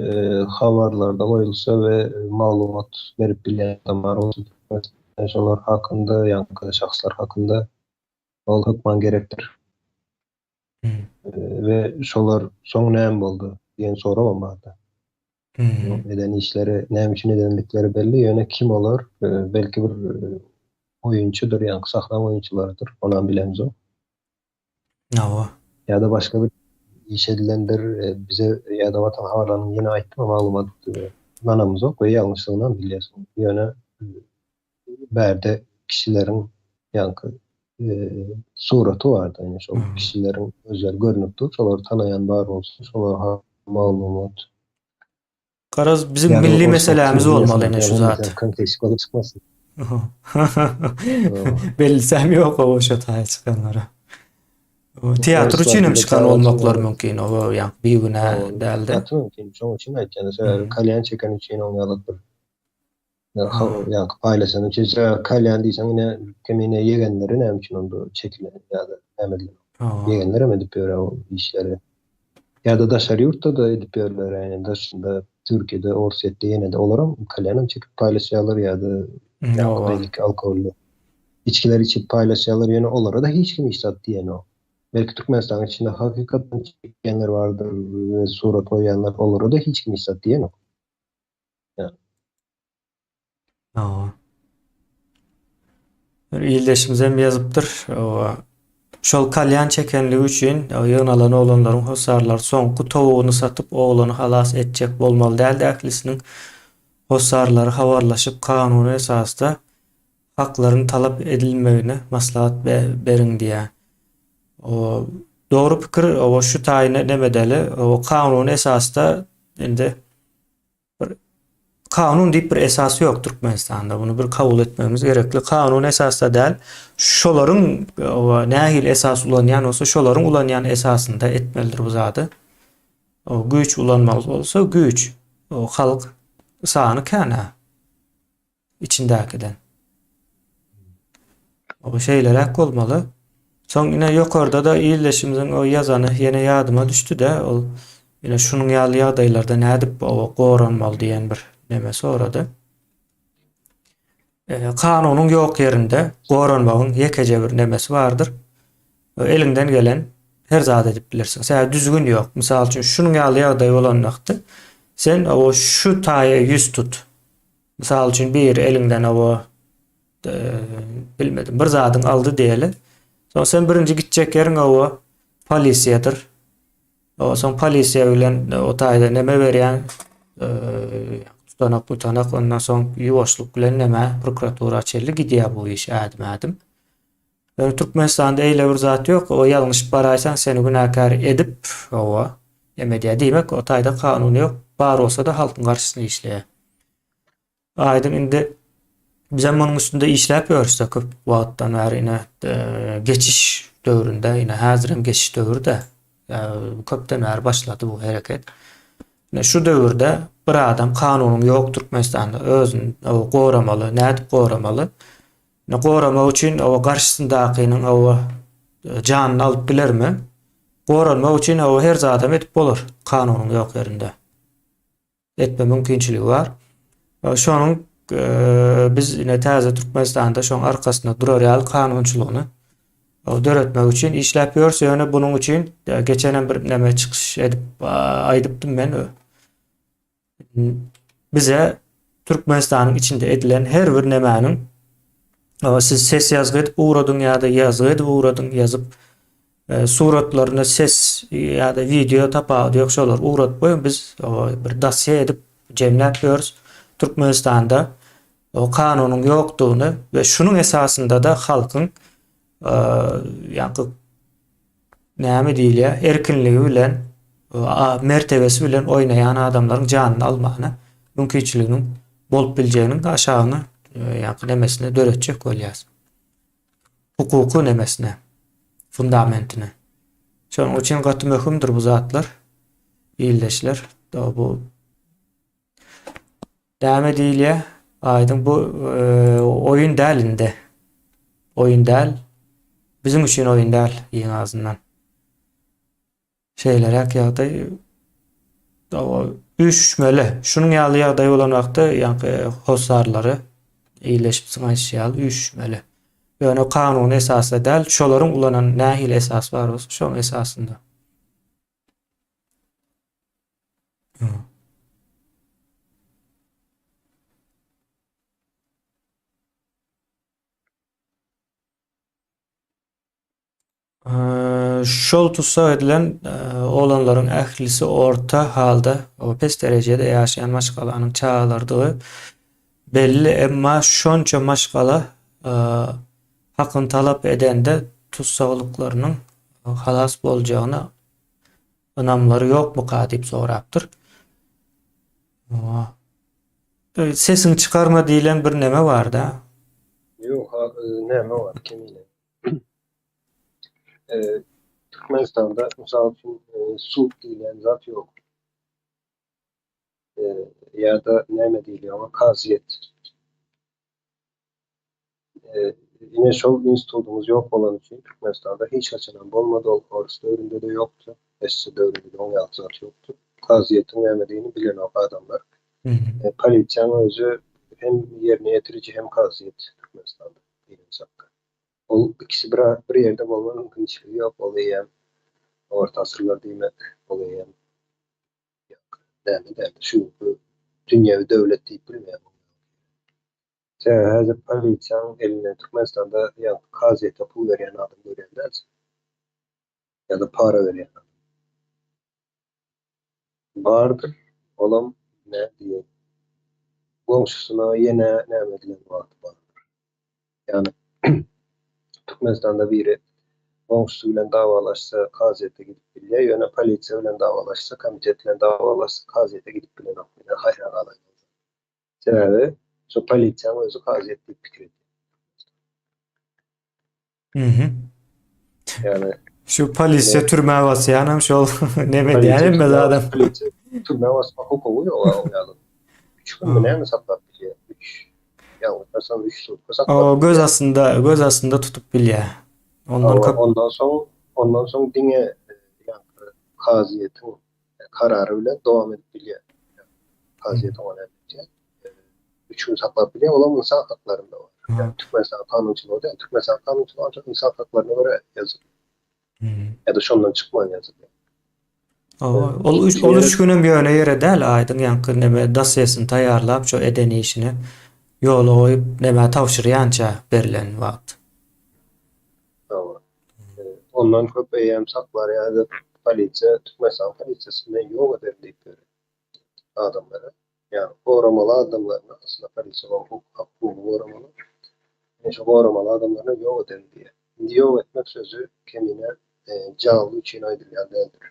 B: habarlarda goýulsa we maglumat berip bilýän adam bar bolsa şolar hakynda ýaňky şahslar hakynda ol hökman gerekdir. We şolar soň näme boldy diýen soragam bardy. Eden işleri, näme üçin edenlikleri belli, ýöne kim olar? Belki bir oýunçydyr, ýaňky sahna oýunçylarydyr, onam bilemzok.
A: Hawa.
B: Ýa-da başga bir iş edilendir, bize ýa-da Watan habarlarynyň ýene aýtdym maglumat ynanamyzok we ýalňyşlygynam bilýäs. Ýöne bärde kişileriň ýaňky suraty bardy. Ýani şol kişileriň özleri görnüp dur. Şolary tanaýan bar bolsa, şolara maglumat.
A: Garaz biziň milli meselämiz bolmaly ene şu zat.
B: Kontekst bolup çykmasyn.
A: Bellisem ýok o şo taýa çykanlara. Teatr üçin hem çykan bolmaklary mümkin. O ýa bigünä däldi.
B: Gaty mümkin. Şoň üçin aýtýan. Sebäbi kalýan çeken üçin oň ýaly bir Ýaňky paýlaşan üçin kalýan diýseň ine kemine ýegenleri näme üçin onda çekilen ýa-da näme edilen. Ýegenler hem edip ýör o işleri. Ýa-da daşary ýurtda-da edip ýörler ýani daşynda Türkiýede, Orsýetde ýene-de olaram kalýanam çekip paýlaşýarlar ýa-da beýleki alkogolly içgiler içip paýlaşýarlar ýöne olara-da hiç kim hiç zat diýenok. Belki Türkmenistanyň içinde hakykatdan çekýänler bardyr we surat goýýanlar olara-da hiç kim hiç zat diýenok.
A: Hawa. Bir ildeşimiz hem ýazypdyr. Hawa. Şol kalýan çekenligi üçin ýygnalan oglanlaryň hossarlary soňky towugyny satyp oglany halas etjek bolmaly däldi ählisiniň hossarlary habarlaşyp kanuny esasda haklaryny talap edilmegini maslahat beriň diýýär. O dogry pikir o şu taýyny nemedeli o kanuny esasda indi Bir kanun diýip bir esas ýok Türkmenistanda. Bunu bir kabul etmegimiz gerekli. Kanun esasda däl. Şolaryň nähili esas ulanýan bolsa, şolaryň ulanýan esasynda etmelidir bu zady. O güýç ulanmaly bolsa güýç. O halk sany kän-ä. Içindäkiden. O şeýleräk bolmaly. Soň ine ýokarda-da ildeşimiziň o ýazany ýene ýadyma düşdi-de, ol ine şunuň ýaly ýagdaýlarda nädip o goranmaly diýen bir neme sorady. E, kanunyň ýok ýerinde goranmagyň ýekeje bir nemesi bardyr. Eliňden gelen her zat edip bilersiň. Sebäbi düzgün ýok. Mysal üçin şunuň ýaly ýagdaý bolan wagty sen o şu taýa ýüz tut. Mysal üçin biri eliňden oba bilmedim bir zadyň aldy diýeli. Soň sen birinji gitjek ýeriň oba polisiýadyr. O soň polisiýa bilen o taýda neme berýän tutanak mutanak ondan soň ýuwaşlyk bilen neme prokuratura çenli gidýär bu iş ädim ädim. Ýöne Türkmenistanda eýle bir zat ýok. O ýalňyşyp baraýsaň seni günäkär edip, hawa, neme edýär. Diýmek, o taýda kanun ýok. Bar bolsa-da halkyň garşysyna işleýär. Aýdyň indi bizem munuň üstünde işläp ýörüs-de köp wagtdan bäri ine geçiş döwründe, ine häzirem geçiş döwri-de. Köpden bäri başlady bu hereket. Ine şu döwürde bir adam kanunyň ýok Türkmenistanda özüni goramaly, nädip goramaly? Ine goramak üçin oba garşysyndakynyň oba janyny alyp bilermi? Goranmak üçin oba her zadam edip bolar kanunyň ýok ýerinde. Etme mümkinçiligi bar. Şonuň biz ine täze Türkmenistanda şoň arkasynda durar ýaly kanunçylygyny döretmek üçin işläp ýörüs. Ýöne bunuň üçin geçenem bir neme çykyş edip aýdypdym men. Bize Türkmenistanyň içinde edilen her bir nemäniň siz ses ýazgy edip ugradyň ýa-da ýazgy edip ugradyň, ýazyp e, suratlaryny ses ýa-da wideo tapawudy ýok şolary ugradyp goýuň biz bir dosýe edip jemläp ýörüs. Türkmenistanda o kanunyň ýokdugyny we şunuň esasynda-da halkyň e, ýa-da näme diýilýär, erkinligi bilen, mertebesi bilen oýnaýan adamlaryň janyny almagyna mümkinçiliginiň bolup biljeginiň aşagyny, ýa-da nemesini döretjek bolýar. Hukuky nemesine, fundamentine. Şonuň üçin gaty möhümdir bu zatlar. Ildeşler, bu Näme diýilýär? Aýdyň bu oýun däl indi. Oýun däl. Biziň üçin oýun däl iň azyndan. Şeýleräk ýagdaý üýşmeli. Şunuň ýaly ýagdaý bolan wagtda ýaňky hossarlary iýleşipsiň aýdyşy ýaly üýşmeli. Ýöne kanuny esasda däl, şolaryň ulanan nähili esas bar bolsa şoň esasynda. Şol tussag edilen oglanlaryň ählisi orta halda, pes derejede ýaşaýan maşgalanyň çagalarydygy belli, emma şonça maşgala hakyny talap edende tussaglyklarynyň halas boljagyna ynamlary ýokmuka diýip sorapdyr. Sesiňi çykarma diýlen bir neme barda.
B: Ýok, näme bar kemine. Türkmenistanda mysal üçin sud diýlen zat ýok. Ýa-da näme diýilýär oňa kazyýet. Ine şol institutymyz ýok bolany üçin Türkmenistanda hiç haçanam bolmady, ol orus döwründe-de ýokdy, SSR döwründe-de oň ýaly zat ýokdy. Kazyýetiň nämedigini bilenok adamlar. Polisiýaň özi hem ýerine ýetiriji hem kazyýet Türkmenistanda gynansak-da. Ol ikisi bir bir ýerde bolma mümkinçiligi ýok, ol eýýäm orta asyrlar diýmek, ol eýýäm ýok näme däl, şu günki dünýewi döwlet diýip bilmeýän. Sebäbi häzir polisiýaň elinde Türkmenistanda ýaňky kazyýete pul berýän adam görýän dälsiň. Ýa-da para berýän adam. Bardyr, olam nä diýeýin. Goňşusyna ýene näme edilen wagty bardyr. Ýagny Türkmenistanda biri goňşusy bilen dawalaşsa kazyýete gidip bilýär, ýöne polisiýa bilen dawalaşsa, komitet bilen dawalaşsa kazyýete gidip bilenok. Ine haýran galaýmaly zat. Sebäbi şo polisiýaň özi kazyýet diýip pikir edýär.
A: Mhm.
B: Ýagny
A: Şu polisiýa türmä basýanam şol neme edýän hemme zadam.
B: Polisiýa türmä basma hukugy ýok o ýaly. 3 günmi näme saklap bilýär? 3 ýalňyşmasam 3 sutka saklap.
A: O göz astynda göz astynda tutup bilýär. Ondan köp
B: ondan soň ondan soň diňe ýaňky kazyýetiň karary bilen dowam edip bilýär. Kazyýet oňa näme diýýär? 3 gün saklap bilýär, olam ynsan haklarynda bar. Ýagny Türkmenistan kanunçylygy däl, Türkmenistan kanunçylygy ancak ynsan haklaryna görä ýazylýar. Ýa-da şondan çykman ýazylýar.
A: Ol üç ol üç günem ýöne ýere däl, aýdyň ýaňky neme dossýesini taýýarlap şo eden işini ýola goýup nämä tabşyrýança berlen wagt.
B: Hawa. Ondan köp eýýäm saklar ýa-da polisiýa, Türkmenistan polisiýasy men ýok ederin diýip ýör adamlara. Ýagny goramaly adamlaryny, aslynda polisiýa hukuk hukugy goramaly. Ýöne şo goramaly adamlaryny ýok ederin diýýär. Indi ýok etmek sözi kemine janly üçin aýdylýan däldir.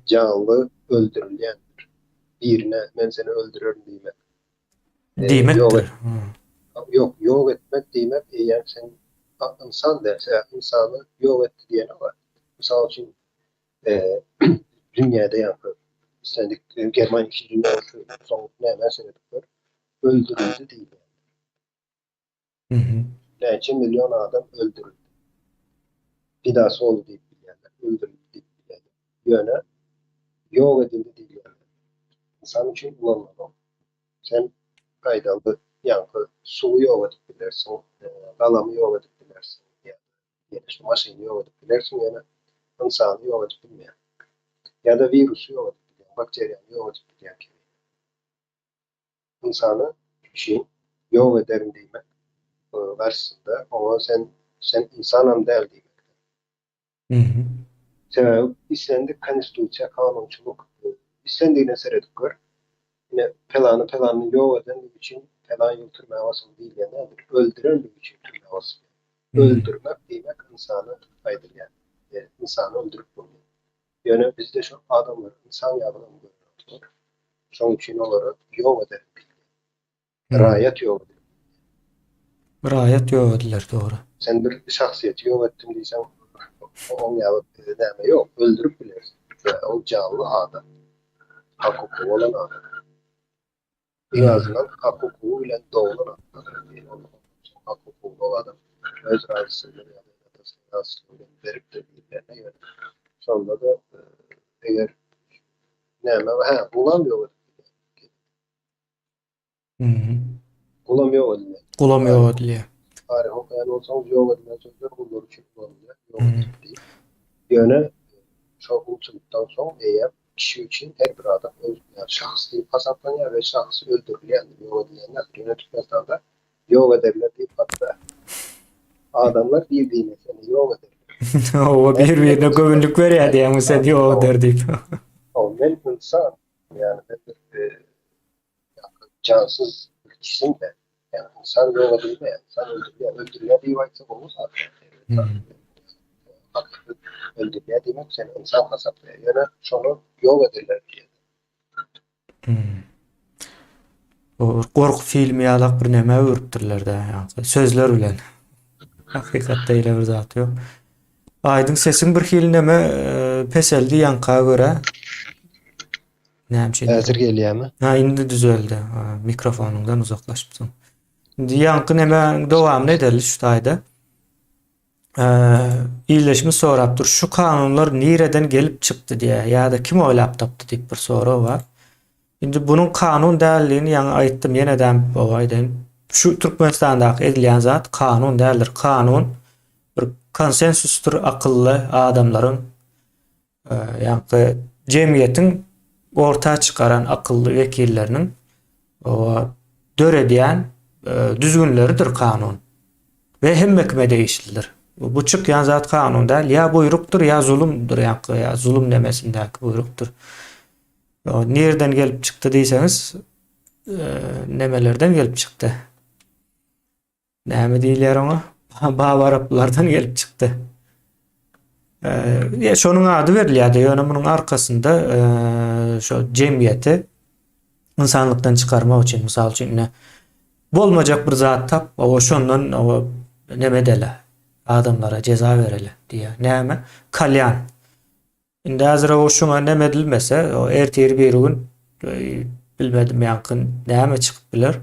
B: Janly öldürilýändir. Birine men seni öldürerin diýmek.
A: Diýmekdir.
B: Ýok, ýok etmek diýmek eýýäm sen ynsan däl, sebäbi ynsany ýok etdi diýene bar. Mysal üçin, dünýäde ýaňky islendik Germaniýa ikinji dünýä urşy soň nämä seredip gör, öldürildi diýilýär. Näçe million adam öldürildi. Pidasy boldy diýip bilýärler, öldürildi diýip bilýärler. Ýöne ýok edildi diýilýär. Ynsan üçin ulanylanok. Sen gaýdaly ýaňky suwy ýok edip bilersiň, galamy ýok edip bilersiň, ýa-da şu maşyny ýok edip bilersiň, ýöne ynsany ýok edip bilmeýäň. Ýa-da wirusy ýok edip bilýäň, bakteriýany ýok edip bilýäň kimin. Ynsany üçin ýok ederin diýmek garşysynda oňa sen sen ynsanam däl diýmekdir. Sebäbi islendik konstitusiýa, kanunçylyk, islendigine seredip gör, ine pelany pelany ýok edenligi üçin pelan ýyl türmä basyldy diýilýän däldir. Öldürenligi üçin türmä basylýar. Öldürmek diýmek ynsana aýdylýar. Ynsany öldürip bolýar. Ýöne bizde şol adamlary ynsan ýaly hem görenoklar. Şoň üçin olara ýok ederin diýilýär. Raýat ýok ediler.
A: Raýat ýok ediler, dogry.
B: Sen bir şahsyýeti ýok etdim diýseň, oň ýaly bizde näme ýok, öldürip bilersiň. Ol janly adam. Hak-hukugy bolan adam. Iň azyndan hak-hukugy bilen doglan adam. Hak-hukugyny ol adam öz razysyny ýa-da ene-atasynyň razyçylygy bilen beripdir diýilýär. Ýöne şonda-da eger näme, hä, gulam ýok edip bilýär. Gulam ýok edilýär.
A: Gulam ýok edilýär.
B: Taryh okaýan bolsaňyz ýok edilen sözler gullar üçin ulanylýar. Ýok edildi diýip. Ýöne şol gulçulykdan soň eýýäm kişi üçin her bir adam öz ýa şahs diýip hasaplanýar we şahs öldürilýändir, ýok edilýän däldir. Ýöne Türkmenistanda ýok ederler diýip hatda adamlar bir-birine seni ýok ederler.
A: Hawa bir-birine göwünlik berýär diýýäňmi sen ýok eder diýip.
B: Hawa men ynsan ýagny men bir jansyz bir jisim däl. Ýagny ynsan ýok edilmeýär, ynsan öldürilýär. Öldürilýär diýip aýtsa gowy zat. Hakyky öldürilýär diýmek seni ynsan hasaplaýar. Ýöne şony ýok ederler diýýär.
A: Bu gorky filmi ýalak bir näme öwrüpdirler-dä, ýagny sözler bilen. Hakykatda eýle bir zat ýok. Aýdyň sesiň bir hili neme peseldi ýaňka görä. Näme üçin?
B: Häzir gelýärmi?
A: Ha, indi düzeldi. Mikrofonyňdan uzaklaşypsyň. Indi ýaňky näme dowamyny edeli şu taýda. Ildeşimiz sorapdyr, şu kanunlar nireden gelip çykdy diýýär, ýa-da kim oýlap tapdy diýip bir sorag bar. Indi bunuň kanun däldigini ýaňy aýtdym, ýene-de aýdaýyn. Şu Türkmenistandaky edilýän zat kanun däldir. Kanun bir konsensusdyr akylly adamlaryň ýaňky jemgyýetiň orta çykaran akylly wekilleriniň döredýän düzgünleridir kanun we hemme kime degişlidir. Bu çykýan zat kanun däl, ýa buýrukdyr, ýa zulumdyr, ýa ýa zulum nemesindäki buýrukdyr. Nirden gelip çykdy diýseňiz, nemelerden gelip çykdy. Näme diýilýär oňa? Babaraplardan gelip çykdy. Eee, şonuň ady berilýärdi, ýöne munuň arkasynda şo jemgyýeti ynsanlykdan çykarmak üçin, mysal üçin, ine, bolmajak bir zat tap, owa şondan owa neme edeli, adamlara jeza bereli diýýär. Näme? Kalýan. Indi häzir o şuňa neme edilmese, o ertir bir gün bilmedim ýaňky näme çykyp biler.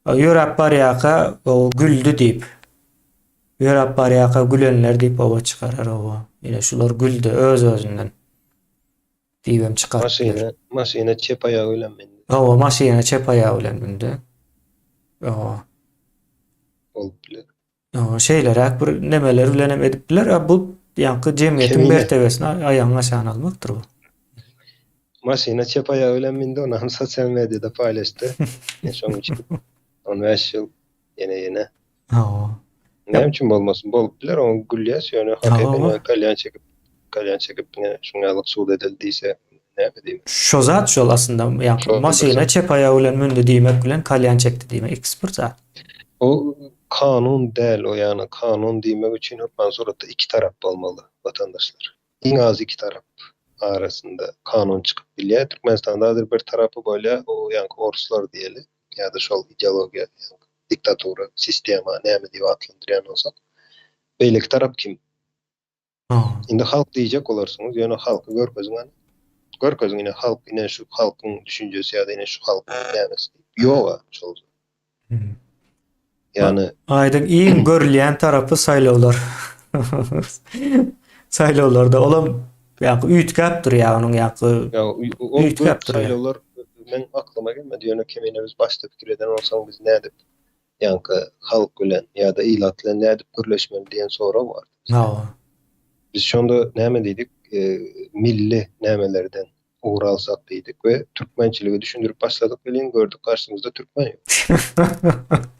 A: Ýöräp barýaka o güldi diýip. Ýöräp barýaka gülenler diýip oba çykarar oba. Ine şular güldi öz-özünden. Diýibem çykaryp biler.
B: Maşyna, maşyna çep aýagy bilen mindi.
A: Hawa, maşyna çep aýagy bilen mündi. Hawa.
B: Bolup biler.
A: Şeýleräk bir nemeler bilen hem edip biler. A bu ýaňky jemgyýetiň
B: Kemine.
A: mertebesini aýagyň aşagyna almakdyr bu.
B: Maşyna çep aýagy bilen mindi, ony hem sosial mediada paýlaşdy. Men şonuň üçin 15 ýyl ýene ýene.
A: Hawa.
B: Näme üçin bolmasyn? Bolup biler, oňa gülýäs, ýöne hakyky
A: Hawa.
B: kalýan çekip, kalýan çekip ine şuň ýaly sud edildi diýse, näme diýmek?
A: Şo zat şol aslynda ýaňky
B: Şol
A: maşyna çep aýagy bilen mündi diýmek bilen kalýan çekdi diýmek ikisi bir zat.
B: O kanun däl o ýagny kanun diýmek üçin hökman suratda iki tarap bolmaly watandaşlar. Iň az iki tarap arasynda kanun çykyp bilýär. Türkmenistanda hazir bir tarapy bolýar o ýaňky oruslar diýeli ýa-da şol ideologiýa ýaňky diktatura sistema näme diýip atlandyrýan bolsak. Beýleki tarap kim? Indi halk diýjek bolarsyňyz, ýöne halky görkeziň hany. Görkeziň ine halk, ine şu halkyň düşünjesi ýa-da ine şu halkyň nämesi diýip. Ýog-a şol zat. Ýagny
A: Aýdyň iň görülýän tarapy saýlawlar. Saýlawlarda olam ýa-da üýtgäp durýar onuň ýa-da üýtgäp durýar.
B: Saýlawlar meň aklyma gelmedi, ýöne kemine biz başda pikir eden bolsaň biz nädip ýaňky halk bilen ýa-da ilat bilen nädip gürleşmeli diýen sorag bardy.
A: Hawa.
B: Biz şonda näme diýdik? Milli nämelerden ugur alsak diýdik we türkmençiligi düşündirip başladyk welin gördük garşymyzda türkmen ýok.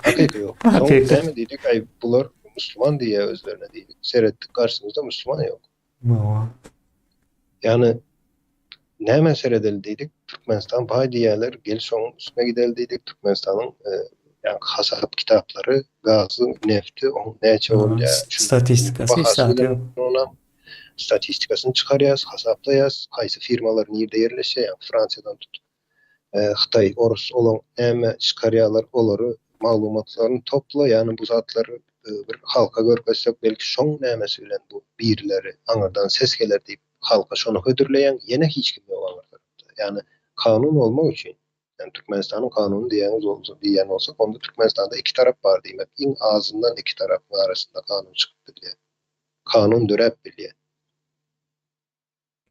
B: Hakyky ýok. Soň näme diýdik? Aý bular musulman diýýär özlerine diýdik. Seretdik garşymyzda musulman ýok.
A: Hawa.
B: Ýagny näme seredeli diýdik, Türkmenistan baý diýýärler, gel şoň üstüne gideli diýdik, Türkmenistanyň ýagny hasap kitaplary, gazy, nefti, oň näçe bolýar,
A: statistikasy hiç zat ýok.
B: Onam statistikasyny çykarýas, hasaplaýas, haýsy firmalar nirde ýerleşýär, ýagny Fransiýadan tut, Hytaý, Orus olaň näme çykarýarlar, olary maglumatlaryny topla, ýagny bu zatlary bir halka görkezsek belki şoň nämesi bilen bu birileri aňyrdan ses geler diýip halka şony hödürleýäň ýene hiç kim ýok aňyr tarapda. Ýagny kanun bolmak üçin ýagny Türkmenistanyň kanuny diýýäňiz bolsa diýýän bolsak onda Türkmenistanda iki tarap bar diýmek iň azyndan iki tarapyň arasynda kanun çykyp bilýär. Kanun döräp bilýär.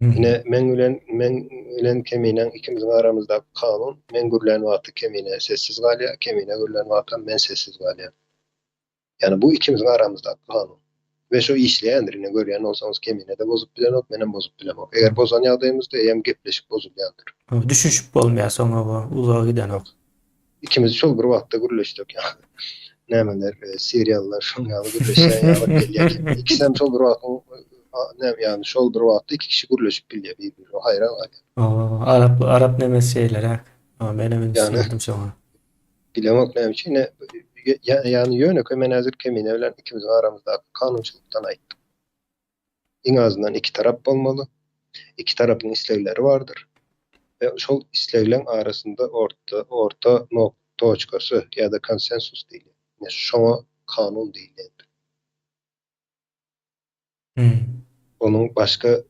B: Ine, meň bilen, meň bilen Keminäň ikimiziň aramyzdaky kanun, men gürlän wagty Kemine sessiz galýar, Kemine gürlän wagtam men sessiz galýan. Ýagny bu ikimiziň aramyzdaky kanun. We şo işleýändir, ine görýän bolsaňyz Kemine-de bozup bilenok, menem bozup bilemok. Eger bozan ýagdaýymyzda eýýäm gepleşik bozulýandyr.
A: Düşünişip bolmaýar soňra bu uzaga gidenok.
B: Ikimiz şol bir wagtda gürleşdik ýaly. Nämeler, siriýalylar şoň ýaly gürleşýän ýaly gelýär. Ikisem şol bir wagtyň näme ýagny şol bir wagtda iki kişi gürleşip bilýär bir-birine haýran galýar.
A: Hawa, arap arap nemesi şeýleräk. Hawa, menem üns berdim şoňa.
B: Bilemok näme üçin. Ýagny ýönekeý men häzir Kemine bilen ikimiziň aramyzdaky kanunçylykdan aýtdym. Iň azyndan iki tarap bolmaly. Iki tarapyň islegleri bardyr. We şol islegleň arasynda orta orta nok toçkasy ýa-da konsensus diýilýär. Ine şoňa kanun diýilýändir. Onuň başga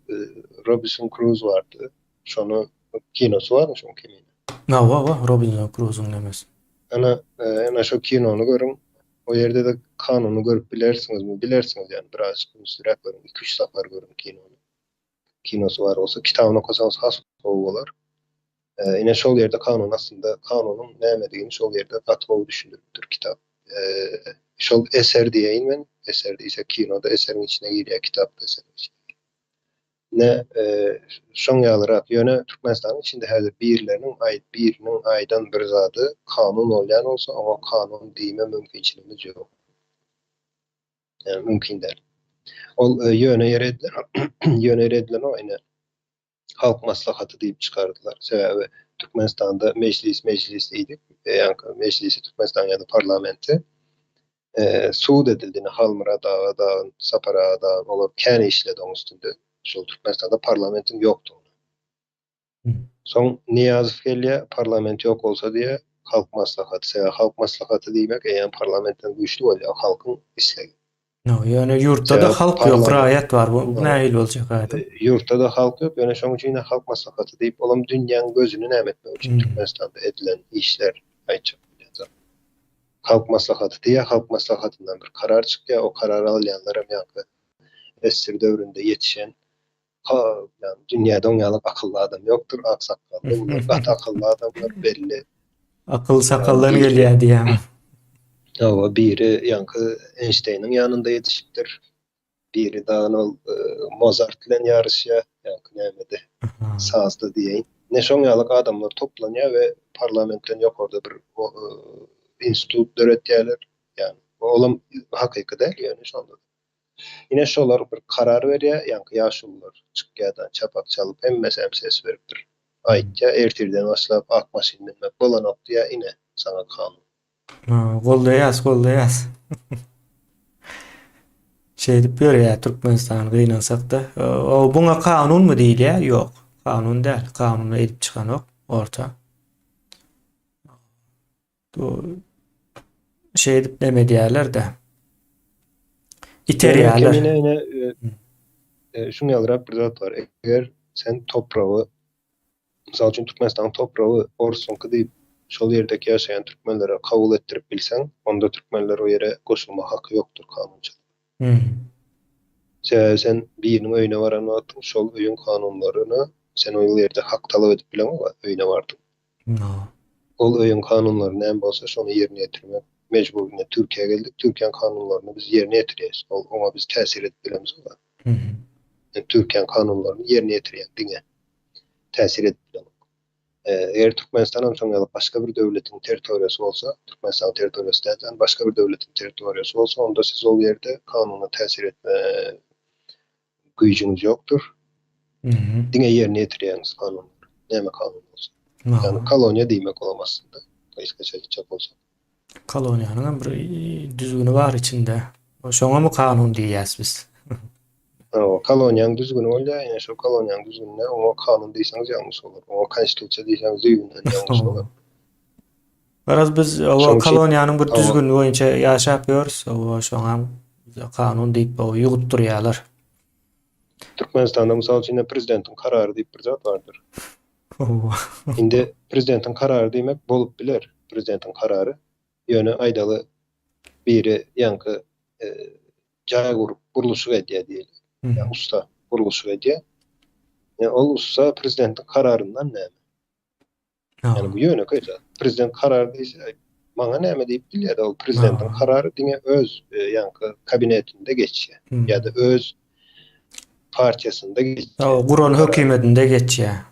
B: Robinson Kruz bardy. Şony kinosy barmy şoň kemine?
A: Hawa, hawa, Robinson Kruzuň nemesi.
B: Ana, ene şo kinony görüň. O ýerde-de kanuny görüp bilersiňizmi? Bilersiňiz ýagny birazjyk ünsliräk görüň, iki-üç sapar görüň kinony. Kinosy bar bolsa, kitabyny okasaňyz has gowy bolar. Ine şol ýerde kanun aslynda kanunyň nämedigini şol ýerde gaty gowy düşündiripdir kitap. Şol eser diýeýin men, eser diýsek kino-da eseriň içine girýär, kitap-da eseriň içine girýär. Ine şoň ýalyrak, ýöne Türkmenistanyň içinde häzir birileriniň aýt biriniň aýdan bir zady kanun bolýan bolsa oňa kanun diýme mümkinçiligimiz ýok. Ýani mümkin däl. Ol e, ýöne ýere edilen, ýöne ýere edilen o ine halk maslahaty diýip çykardylar. Sebäbi Türkmenistanda mejlis mejlis diýdik. E, ýani mejlisi Türkmenistan ýa-da parlamenti e, sud edildi. Ine Halmyrat aga dagy, Sapar aga dagy olar kän işledi oň üstünde. Şol Türkmenistanda parlamentiň ýokdugyny. Soň Nyýazow gelýär, parlament ýok bolsa diýýär, Halk Maslahaty. Sebäbi Halk Maslahaty diýmek eýýäm parlamentden güýçli bolýar, halkyň islegi.
A: No, ýöne ýurtda-da halk ýok, raýat bar. Bu nähili boljak aýdyň?
B: Ýurtda-da halk ýok, ýöne şoň üçin ine Halk Maslahaty diýip, olam dünýäň gözüni näme etmek üçin Türkmenistanda edilen işler aýtjak bolýan zat. Halk Maslahaty diýýär, Halk Maslahatyndan bir karar çykýar, o karary alýanlaram ýaňky SSR döwründe ýetişen Ha, ýani dünýäde oň ýaly akylly adam ýokdur, ak sakgally, bular gaty akylly adamlar belli.
A: Akyl sakaldan gelýär diýýäňmi?
B: Hawa, biri ýaňky Eýnşteýniň ýanynda ýetişipdir. Biri dagy ol e, Mozart bilen ýaryşýar, ýaňky nämede, sazda diýeýin. Ne şoň ýaly adamlar toplanýar we parlamentden ýokarda bir e, institut döretýärler. Ýani olam hakyky däl, ýöne şonda. Ine şolar bir karar berýär, ýaňky ýaşulular çykýada çapak çalyp hemmesem ses berip bir aýtýar, ertirden başlap ak maşyn münmek bolanok diýýär, ine saňa kanun.
A: Ha, goldaýas, goldaýas. Şeýdip ýörýär Türkmenistan gynansakda. O buňa kanunmy diýilýär? Ýok, kanun däl. Kanuny edip çykanok orta. Bu şeýdip neme edýärler-de. Iterýärler.
B: Ýöne ine e, şuň ýalyrak bir zat bar. Eger sen topragy mysal üçin Türkmenistanyň topragy orsuňky diýip şol ýerdeki ýaşaýan türkmenlere kabul etdirip bilseň, onda türkmenler o ýere goşulma haky ýokdur kanunça.
A: Hmm.
B: Sebäbi sen biriniň öýüne baran wagtyň şol öýüň kanunlaryna sen ol ýerde hak talap edip bileňok, öýüne bardyň.
A: No.
B: Ol öýüň kanunlary näme bolsa şony ýerine ýetirmek mejbur. Ine Türkiýä geldik, Türkiýäň kanunlaryny biz ýerine ýetirýäs. Ol oňa biz täsir edip bilemizok.
A: Mhm.
B: Sen Türkiýäň kanunlaryny ýerine ýetirýäň diňe. Täsir edip bileňok. Eger Türkmenistan hem şoň ýaly başga bir döwletiň territoriýasy bolsa, Türkmenistanyň territoriýasy däl, başga bir döwletiň territoriýasy bolsa, onda siz ol ýerde kanuna täsir etme güýjüňiz ýokdur. Diňe ýerine ýetirýäňiz kanunlary. Näme kanun bolsa. Ýagny koloniýa diýmek olam aslynda. Gysgaça aýtjak bolsak.
A: Koloniýanyň hem bir düzgüni bar içinde. Şoňa my kanun diýýäs biz?
B: Hawa, koloniýanyň düzgüni bolýar. Ýöne şol koloniýanyň düzgünine oňa kanun diýseňiz ýalňyş bolar. Oňa konstitusiýa diýseňiz düýbünden ýalňyş bolar.
A: Garaz biz owa koloniýanyň bir düzgüni boýunça ýaşap ýörüs. Owa şoňa kanun diýip owa ýugutdyrýarlar.
B: Türkmenistanda mysal üçin prezidentiň karary diýip bir zat bardyr.
A: Owa.
B: Indi prezidentiň karary diýmek bolup biler. Prezidentiň karary. Ýöne aýdaly biri ýaňky jaý gurup gurluşyk edýär diýeli. Ýa ussa gurluşyk edýär. Ýa ol ussa prezidentiň kararyndan näme? Ýani bu ýönekeý zat. Prezident karar diýse, maňa näme diýip bilýär-de, ol prezidentiň karary diňe öz e, ýaňky kabinetinde geçýär. Ýa-da öz partiýasynda geçýär.
A: O guran hökümetinde geçýär.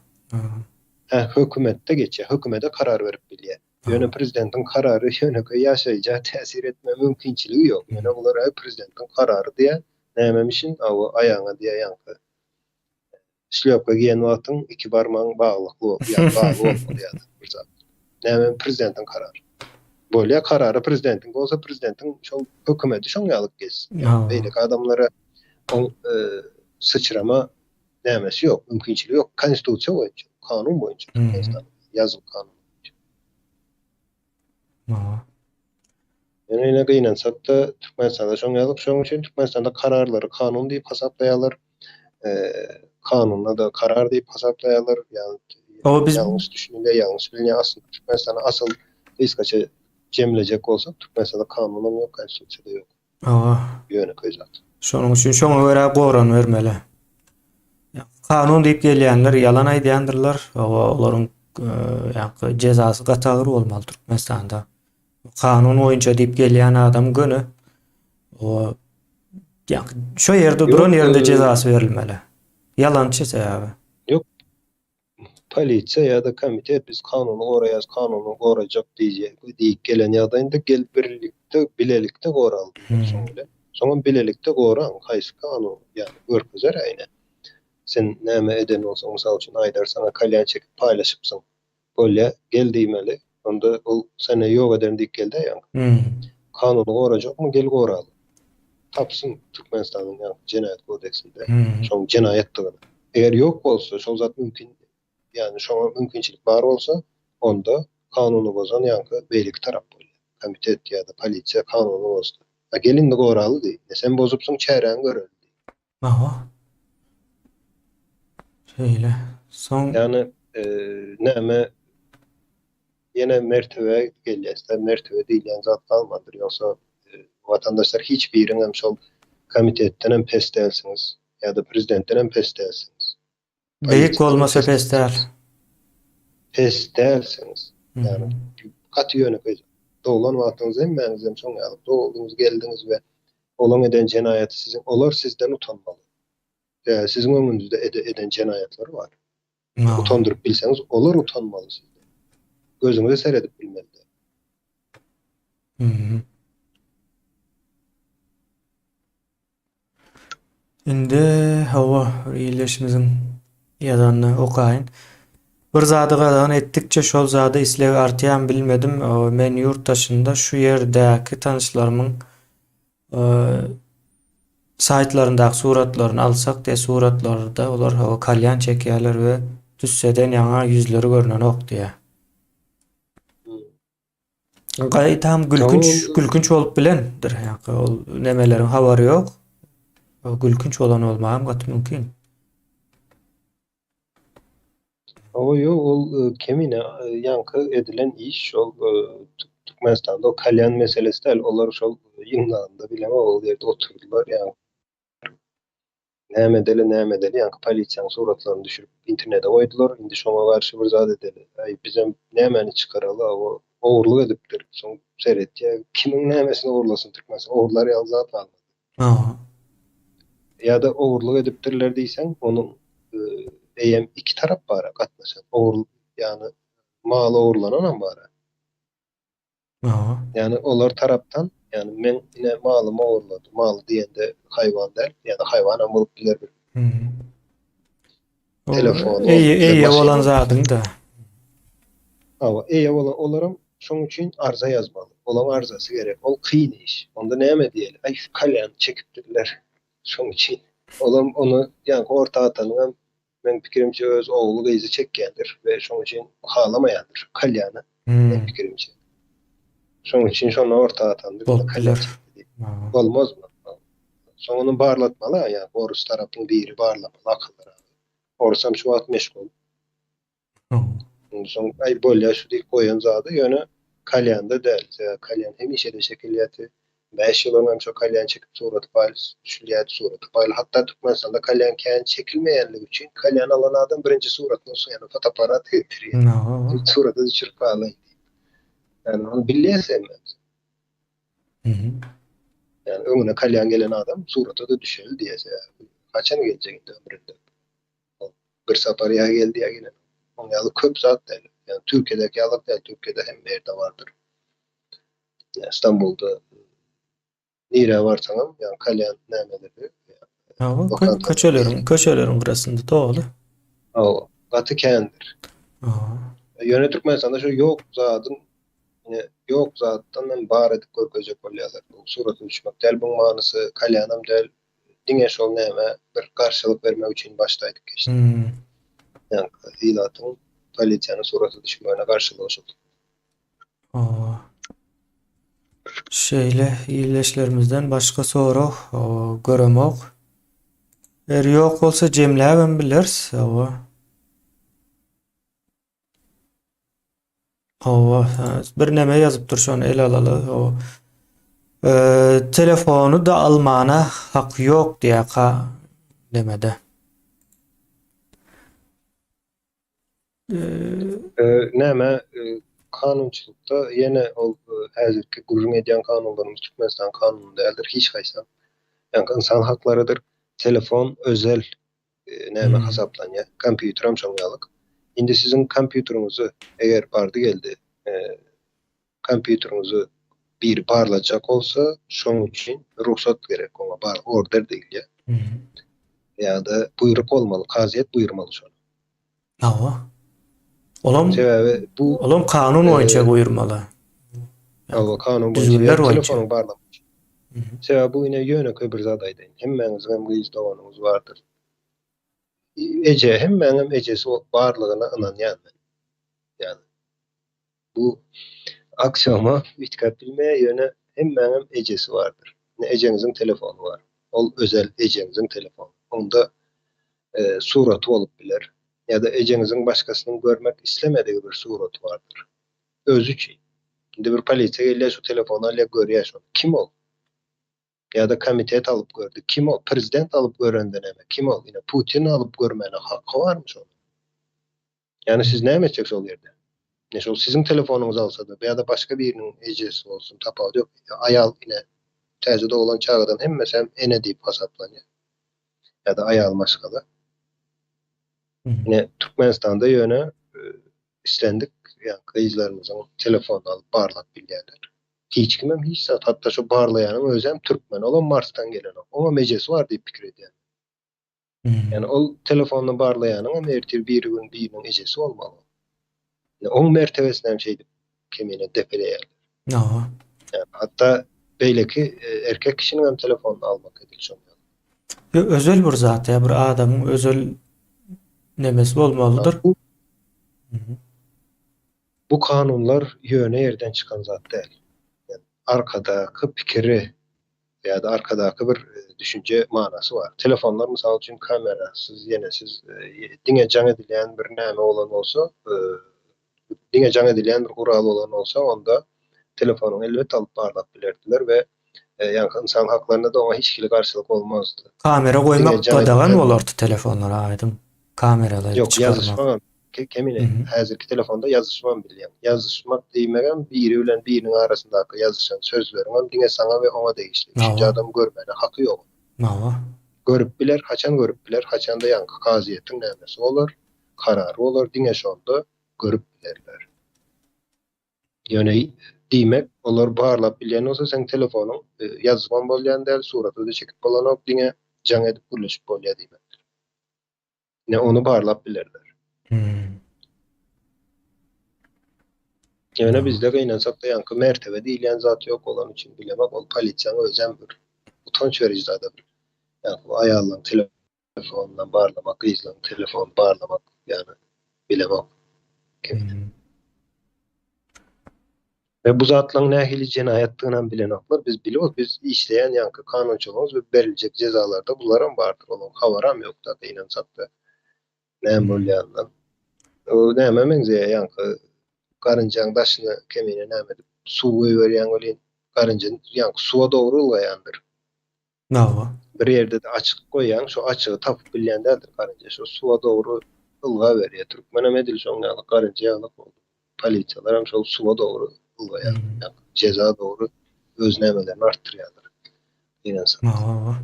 B: Hä, hökümetde geçýär. Hökümete karar berip bilýär. Ýöne prezidentiň karary ýönekeý ýaşaýja täsir etme mümkinçiligi ýok. Ýöne bular aý prezidentiň karary diýýär. Nämemişin, awa aýagyňa diýýär ýaňky. Şlýopka giýen wagtyň iki barmagyň baglykly bolup, ýa bagly bolmaly ýa-da bir zat. Näme prezidentiň karary. Bolýar karary prezidentiň bolsa prezidentiň şol hökümeti şoň ýalyk gezsin. Beýleki adamlara oň e, syçrama nämesi ýok, mümkinçiligi ýok. Konstitusiýa boýunça, kanun boýunça Türkmenistan ýazyl kanun boýunça. Ýöne ýene gynansak-da Türkmenistanda şoň ýalyk. Şonuň üçin Türkmenistanda kararlary kanun diýip hasaplaýarlar. Kanuna-da karar diýip hasaplaýarlar. Ýagny
A: Oba biz
B: ýalňyş düşünilýär, ýalňyş bilinýär. Aslynda Türkmenistanda asyl gysgaça jemlejek bolsak, Türkmenistanda kanunam ýok, konstitusiýa-da ýok.
A: Hawa.
B: Ýönekeý zat.
A: Şonuň üçin şoňa görä goranybermeli. Kanun diýip gelýänler ýalan aýdýandyrlar. Hawa, olaryň ýaňky jezasy gaty agyr bolmaly Türkmenistanda. Kanun boýunça diýip gelýän adam göni o ýaňky şo ýerde duran ýerinde jezasy berilmeli. Ýalançy sebäbi.
B: Ýok. Polisiýa ýa-da komitet biz kanuny goraýas, kanuny gorajak diýjek diýip gelen ýagdaýynda gel birlikde, bilelikde goraly diýmek şoň bilen. Soňam bilelikde goraň, haýsy kanun, ýagny görkezer ine. Sen näme eden bolsaň, mysal üçin aýdar saňa kalýan çekip paýlaşypsyň. Bolýa, gel diýmeli. Onda ol seni ýok ederin diýip geldi ýaňky. Kanuny gorajakmy, gel goraly. Tapsyn Türkmenistanyň ýaňky jenaýat kodeksinde şoň jenaýatdygyny. Eger ýok bolsa, şol zat mümkin, ýagny şoňa mümkinçilik bar bolsa, onda kanuny bozan ýaňky beýleki tarap bolýar. Komitet ýa-da polisiýa kanuny bozdy. A gel indi goraly diý. Ne sen bozupsyň, çäräňi göreli diý.
A: Hawa. Şeýle. Soň
B: Ýagny näme ýene mertebe gelýäs-de, mertebe diýilýän zat galmandyr. Ýogsa watandaşlar hiç biriňem şol komitetdenem pes dälsiňiz ýa-da prezidentdenem pes dälsiňiz.
A: Beýik bolmasa pes däl.
B: Pes dälsiňiz. Ýagny gaty ýönekeý. Doglan wagtyňyz hemmäňizem şoň ýaly doguldyňyz, geldiňiz we olaň eden jenaýaty siziň olar sizden utanmaly. Sebäbi siziň öňüňizde eden jenaýatlary bar. Utandyryp bilseňiz olar utanmaly sizden. Gözüňize seredip bilmeli däl.
A: Indi hawa, bir ildeşimiziň ýazanyny okaýyn. Bir zady gadagan etdikçe şol zada isleg artýarmy bilmedim. Men ýurt daşynda şu ýerdäki tanyşlarymyň saýtlaryndaky suratlaryny alsak diýýär, suratlarda olar hawa kalýan çekýärler we tüsseden ýaňa ýüzleri görnenok diýýär. Gaýtam gülkünç, gülkünç bolup bilendir. Ýa ol nemeleriň habary ýok. Gülkünç bolan bolmagam gaty mümkin.
B: Hawa ýok ol kemine ýaňky edilen iş şol Türkmenistanda o kalýan meselesi däl olar şol ýygnagynda bilemok ol ýerde oturdylar ýa Näme edeli, näme edeli, ýaňky polisiýaň suratlaryny düşürip internete goýdular, indi şoňa garşy bir zat edeli. Aý, bizem nämäni çykaraly, a o ogurlyk edipdir. Soň seretýä, kimiň nämesini ogurlasyn Türkmenistan, ogurlar ýaly zat galmady.
A: Hawa.
B: Ýa-da ogurlyk edipdirler diýseň, onuň eýýäm iki tarap bar-a gatnaşan. Ogurlyk, ýagny maly ogurlananam bar-a.
A: Aha.
B: Ýagny olar tarapdan, ýagny meň ine malymy ogurlady. Maly diýende haýwan däl, ýa-da haýwanam bolup biler bir. Telefon.
A: Eýe, eýe bolan zadyň-da.
B: Hawa, eýe bolan olaram şoň üçin arza ýazmaly. Olaň arzasy gerek. Ol kyn iş. Onda näme diýeli? Aý şu kalýany çekipdirler. Şoň üçin. Olam ony ýaňky orta atanyňam Meň pikirimçe öz ogly gyzy çekýändir we şoň üçin halamaýandyr şu kalýany meň pikirimçe. Şoň üçin şony orta atandyr
A: Bolup
B: kalýan
A: biler.
B: çekdi diýip. Bolmazmy? Soň ony barlatmaly a ýa orus tarapyň biri barlamaly akyllyragy. Orusam şu wagt meşgul. Soň aý bolýa şu diýip goýan zady ýöne kalýanda däl. Sebäbi kalýan hemişe-de çekilýärdi. 5 ýyl öňem şo kalýan çekip suraty paýly düşülýärdi suraty paýly. Hatda Türkmenistanda kalýan kän çekilmeýänligi üçin kalýan alan adam birinji suratyny olsun ýa fotoapparat getirýär. Surata düşürip alaýyn diýip. Ýani ony bilýäs hemmämiz. Ýani öňüne kalýan gelen adam surata-da düşeli diýýär. Sebäbi haçan geljek indi ömründe. Bir sapar ýa geldi ýa gelenok. Oň ýaly köp zat däl. Ýani Türkiýedäki ýalak däl. Türkiýede hemme ýerde bardyr. Ýa Stambulda nirä barsaňam ýa kalýan nämeleri.
A: Hawa, köçeleriň, köçeleriň gyrasynda doly.
B: Hawa, gaty kändir. Ýöne Türkmenistanda şu ýok zadyň ine ýok zatdan hem bar edip görkezjek bolýarlar. Bu surata düşmek däl buň manysy, kalýanam däl, diňe şol näme bir garşylyk bermek üçin başda aýdyp geçdim. Ýaňky ilatyň polisiýanyň surata düşmegine garşylygy şol.
A: Hawa. Şeýle ildeşlerimizden başga sorag göremok. Eger ýok bolsa jemläbem bileris. Hawa. Hawa, birneme ýazypdyr şony ele alaly. Hawa. Telefony-da almana hak ýok diýýär ka nemede.
B: Näme kanunçylykda ýene ol häzirki gürrüň edýän kanunlarymyz Türkmenistan kanuny däldir hiç haýsam. Ýaňky ynsan haklarydyr. Telefon özel näme hasaplanýar. Kompýuterem şoň ýalyk. Indi siziň kompýuteriňizi eger bardy geldi kompýuteriňizi. Biri barlajak bolsa, şoň üçin rugsat gerek oňa, bar order diýilýär. Ýa-da buýruk bolmaly, kazyýet buýurmaly şony.
A: Hawa. Olam
B: Sebäbi bu
A: olam kanun boýunça buýurmaly.
B: Hawa, kanun boýunça.
A: Düzgünler boýunça.
B: Telefonyň barlamak üçin. Sebäbi bu ine ýönekeý bir zat aýdaýyn. Hemmäňiziň hem gyz doganyňyz bardyr. Eje, hemmäňem ejesi barlygyna ynanýan men. Ýagny bu aksioma üýtgäp bilmeýär, ýöne hemmäňem ejesi bardyr. Ine ejeňiziň telefony bar. Ol özel ejeňiziň telefony. Onda suraty bolup biler. Ýa-da ejeňiziň başgasynyň görmek islemedigi bir suraty bardyr. Özi üçin. Indi bir polisiýa gelýär, şu telefony alýar, görýär şony. Kim ol? Ýa-da komitet alyp gördi. Kim ol? Prezident alyp görende näme? Kim ol? Ine Putin alyp görmäne haky barmy şonuň? Ýagny siz näme etjek şol ýerde? Ine şol siziň telefonyňyzy alsa-da ýa-da başga biriniň ejesi bolsun tapawudy ýok. Aýal ine täze doglan çagadan hemmesi hem ene diýip hasaplanýar. Ýa-da aýal maşgala. Ine Türkmenistanda ýöne islendik ýa gyzlarymyzyň telefonyny alyp barlap bilýärler. Hiç kimem hiç zat, hatda şo barlaýanyň özem türkmen, olam Marsdan gelenok. Oňam ejesi bar diýip pikir edýän. Ýani ol telefonyny barlaýanyňam ertir birigün biriniň ejesi bolmaly. Ine oň mertebesini hem şeýdip kemine depeleýärler.
A: Hawa.
B: Ýani hatda beýleki erkek kişiniň hem telefonyny almak edil şoň ýaly.
A: Ýok özel bir zat ýa bir adamyň özel nemesi bolmalydyr.
B: Bu kanunlar ýöne ýerden çykan zat däl. Ýani arkadaky pikiri ýa-da arkadaky bir düşünje manasy bar. Telefonlar mysal üçin kamerasyz, ýenesiz diňe jaň edilýän bir näme bolan bolsa, diňe jaň edilýän bir gural bolan bolsa, onda telefonyňy elbetde alyp barlap bilerdiler we ýaňky ynsan haklarynda-da oňa hiç hili garşylyk bolmazdy.
A: Kamera
B: Diňe
A: goýmak
B: jaň
A: gadagan
B: edilýän
A: bolardy telefonlara aýdyň. Kameralary
B: Ýok,
A: çykarmak.
B: ýazyşmagam Kemine, häzirki telefonda ýazyşmam bilýäň. Ýazyşmak diýmegem biri bilen biriniň arasyndaky ýazyşan sözleriňem diňe saňa we oňa degişli. Üçünji
A: Hawa.
B: adam görmäne haky ýok onuň.
A: Hawa.
B: Görüp biler, haçan görüp biler, haçanda ýaňky kazyýetiň nämesi bolar, karary bolar, diňe şonda görüp bilerler. Ýöne diýmek, olar barlap bilýän bolsa seň telefonyň ýazybam bolýan däl, surata-da çekip bolanok, diňe jaň edip gürleşip bolýar diýmekdir. Ine ony barlap bilerler.
A: Hmm.
B: Ýöne bizde gynansak-da ýaňky mertebe diýilýän zat ýok bolany üçin bilemok ol polisiýaň özem bir utanç beriji zada bir ýaňky bu aýallaň telefonyndan barlamak gyzlaň telefonyny barlamak ýany bilemok.
A: Hmm.
B: We bu zatlaryň nähili jenaýatdygynam bilenoklar. Biz bilýos, biz işleýän ýaňky kanunçylygymyz we beriljek jezalarda bularam bardyr. Olaryň habaram ýok-da, gynansak-da, näme bolýanyndan. O nämä meňzeýär, ýaňky garynjaň daşyna kemine näme edip suw goýberýäň welin, garynja ýaňky suwa dogry ylgaýandyr.
A: Hawa.
B: Bir ýerde-de açyk goýýaň, şo açygy tapyp bilýän däldir garynja. Şo suwa dogry ylgaberýär. Türkmenem edil şoň ýaly garynja ýaly boldy. Polisiýalaram şol suwa dogry ylgaýar. Ýagny jeza dogry öz nämelerini artdyrýarlar. Gynansak.
A: Hawa.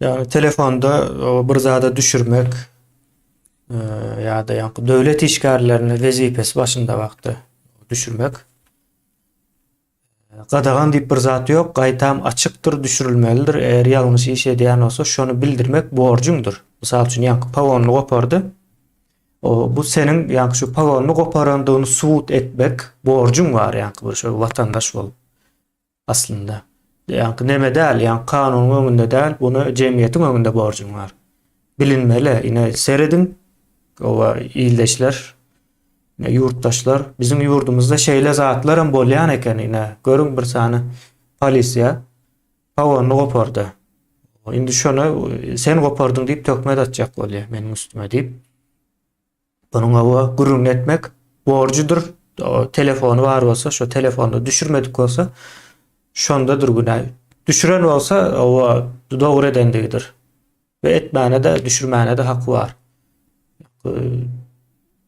A: Ýagny telefonda bir zada düşürmek ýa-da ýaňky döwlet işgärlerini wezipesi başynda wagty düşürmek Gadagan diýip bir zat ýok, gaýtam açykdyr, düşürilmelidir, eger ýalňyş iş edýän bolsa şony bildirmek borjuňdyr. Mysal üçin ýaňky pogonyny gopardy. O bu seniň ýaňky şu pogonyny goparandygyny subut etmek borjuň bar ýaňky bir şo watandaş bolup. Aslynda. Ýaňky neme däl, ýaňky kanunyň öňünde däl, buny jemgyýetiň öňünde borjuň bar. Bilinmeli, ine serediň, oba ildeşler, Ine ýurtdaşlar, biziň ýurdumyzda şeýle zatlaram bolýan eken ine, görüň bir sany polisiýa pogonyny gopardy. Indi şony sen gopardyň diýip töhmet atjak bolýar meniň üstüme diýip. Bunuň hawa gürrüňini etmek borjudyr. Telefony bar bolsa, şo telefonda düşürmedik bolsa, şondadyr günä. Düşüren bolsa, hawa dogry edendigidir. We etmäne-de, düşürmäne-de haky bar.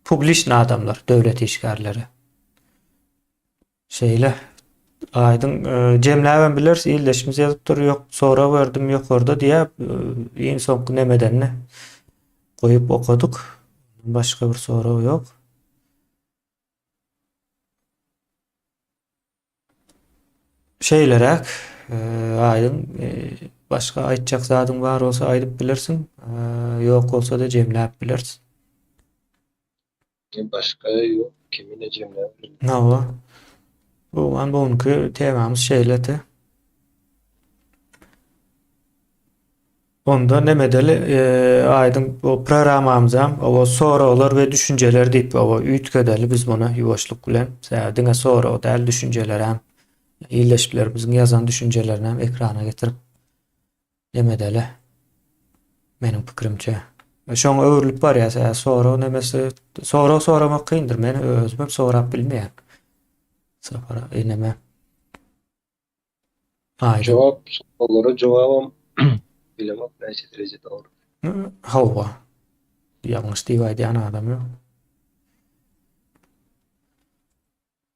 A: Publiçny adamlar, döwlet işgärleri. Şeýle. Aýdyň e, jemläbem bileris, ildeşimiz ýazypdyr, ýok, sorag berdim ýokarda diýip, e, iň soňky nemedenini goýup okadyk. Başga bir sorag ýok. Şeýleräk, Aýdyň, başga aýtjak zadyň bar bolsa aýdyp bilersiň, ýok bolsa-da jemläp bileris.
B: Başga ýok, kemine jemläp.
A: Hawa. Bu bu günki temamyz şeýledi. Onda neme edeli, Aýdyň bu programmamyzam oba soraglar we düşünjeler diýip oba üýtgedeli biz muny ýuwaşlyk bilen. Sebäbi diňe sorag däl, düşünjelerem ildeşlerimiziň ýazan düşünjelerini hem ekrana getirip neme edeli. Meniň pikirimçe. Şoňa öwrülip barýar, sebäbi sorag nemesi, sorag soramak kyndyr. Men özüm hem sorap bilmeýän. Sapar neme. Aýdyň.
B: Jogap soraglara jogabam bilemok näçe dereje dogry.
A: Hawa. Ýalňyş diýip aýdýan adam ýok.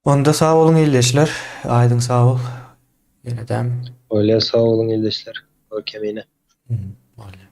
A: Onda sag boluň ildeşler. Aýdyň sag bol. Ýenedem.
B: Bolýa sag boluň ildeşler. Kemine.
A: Bolýa.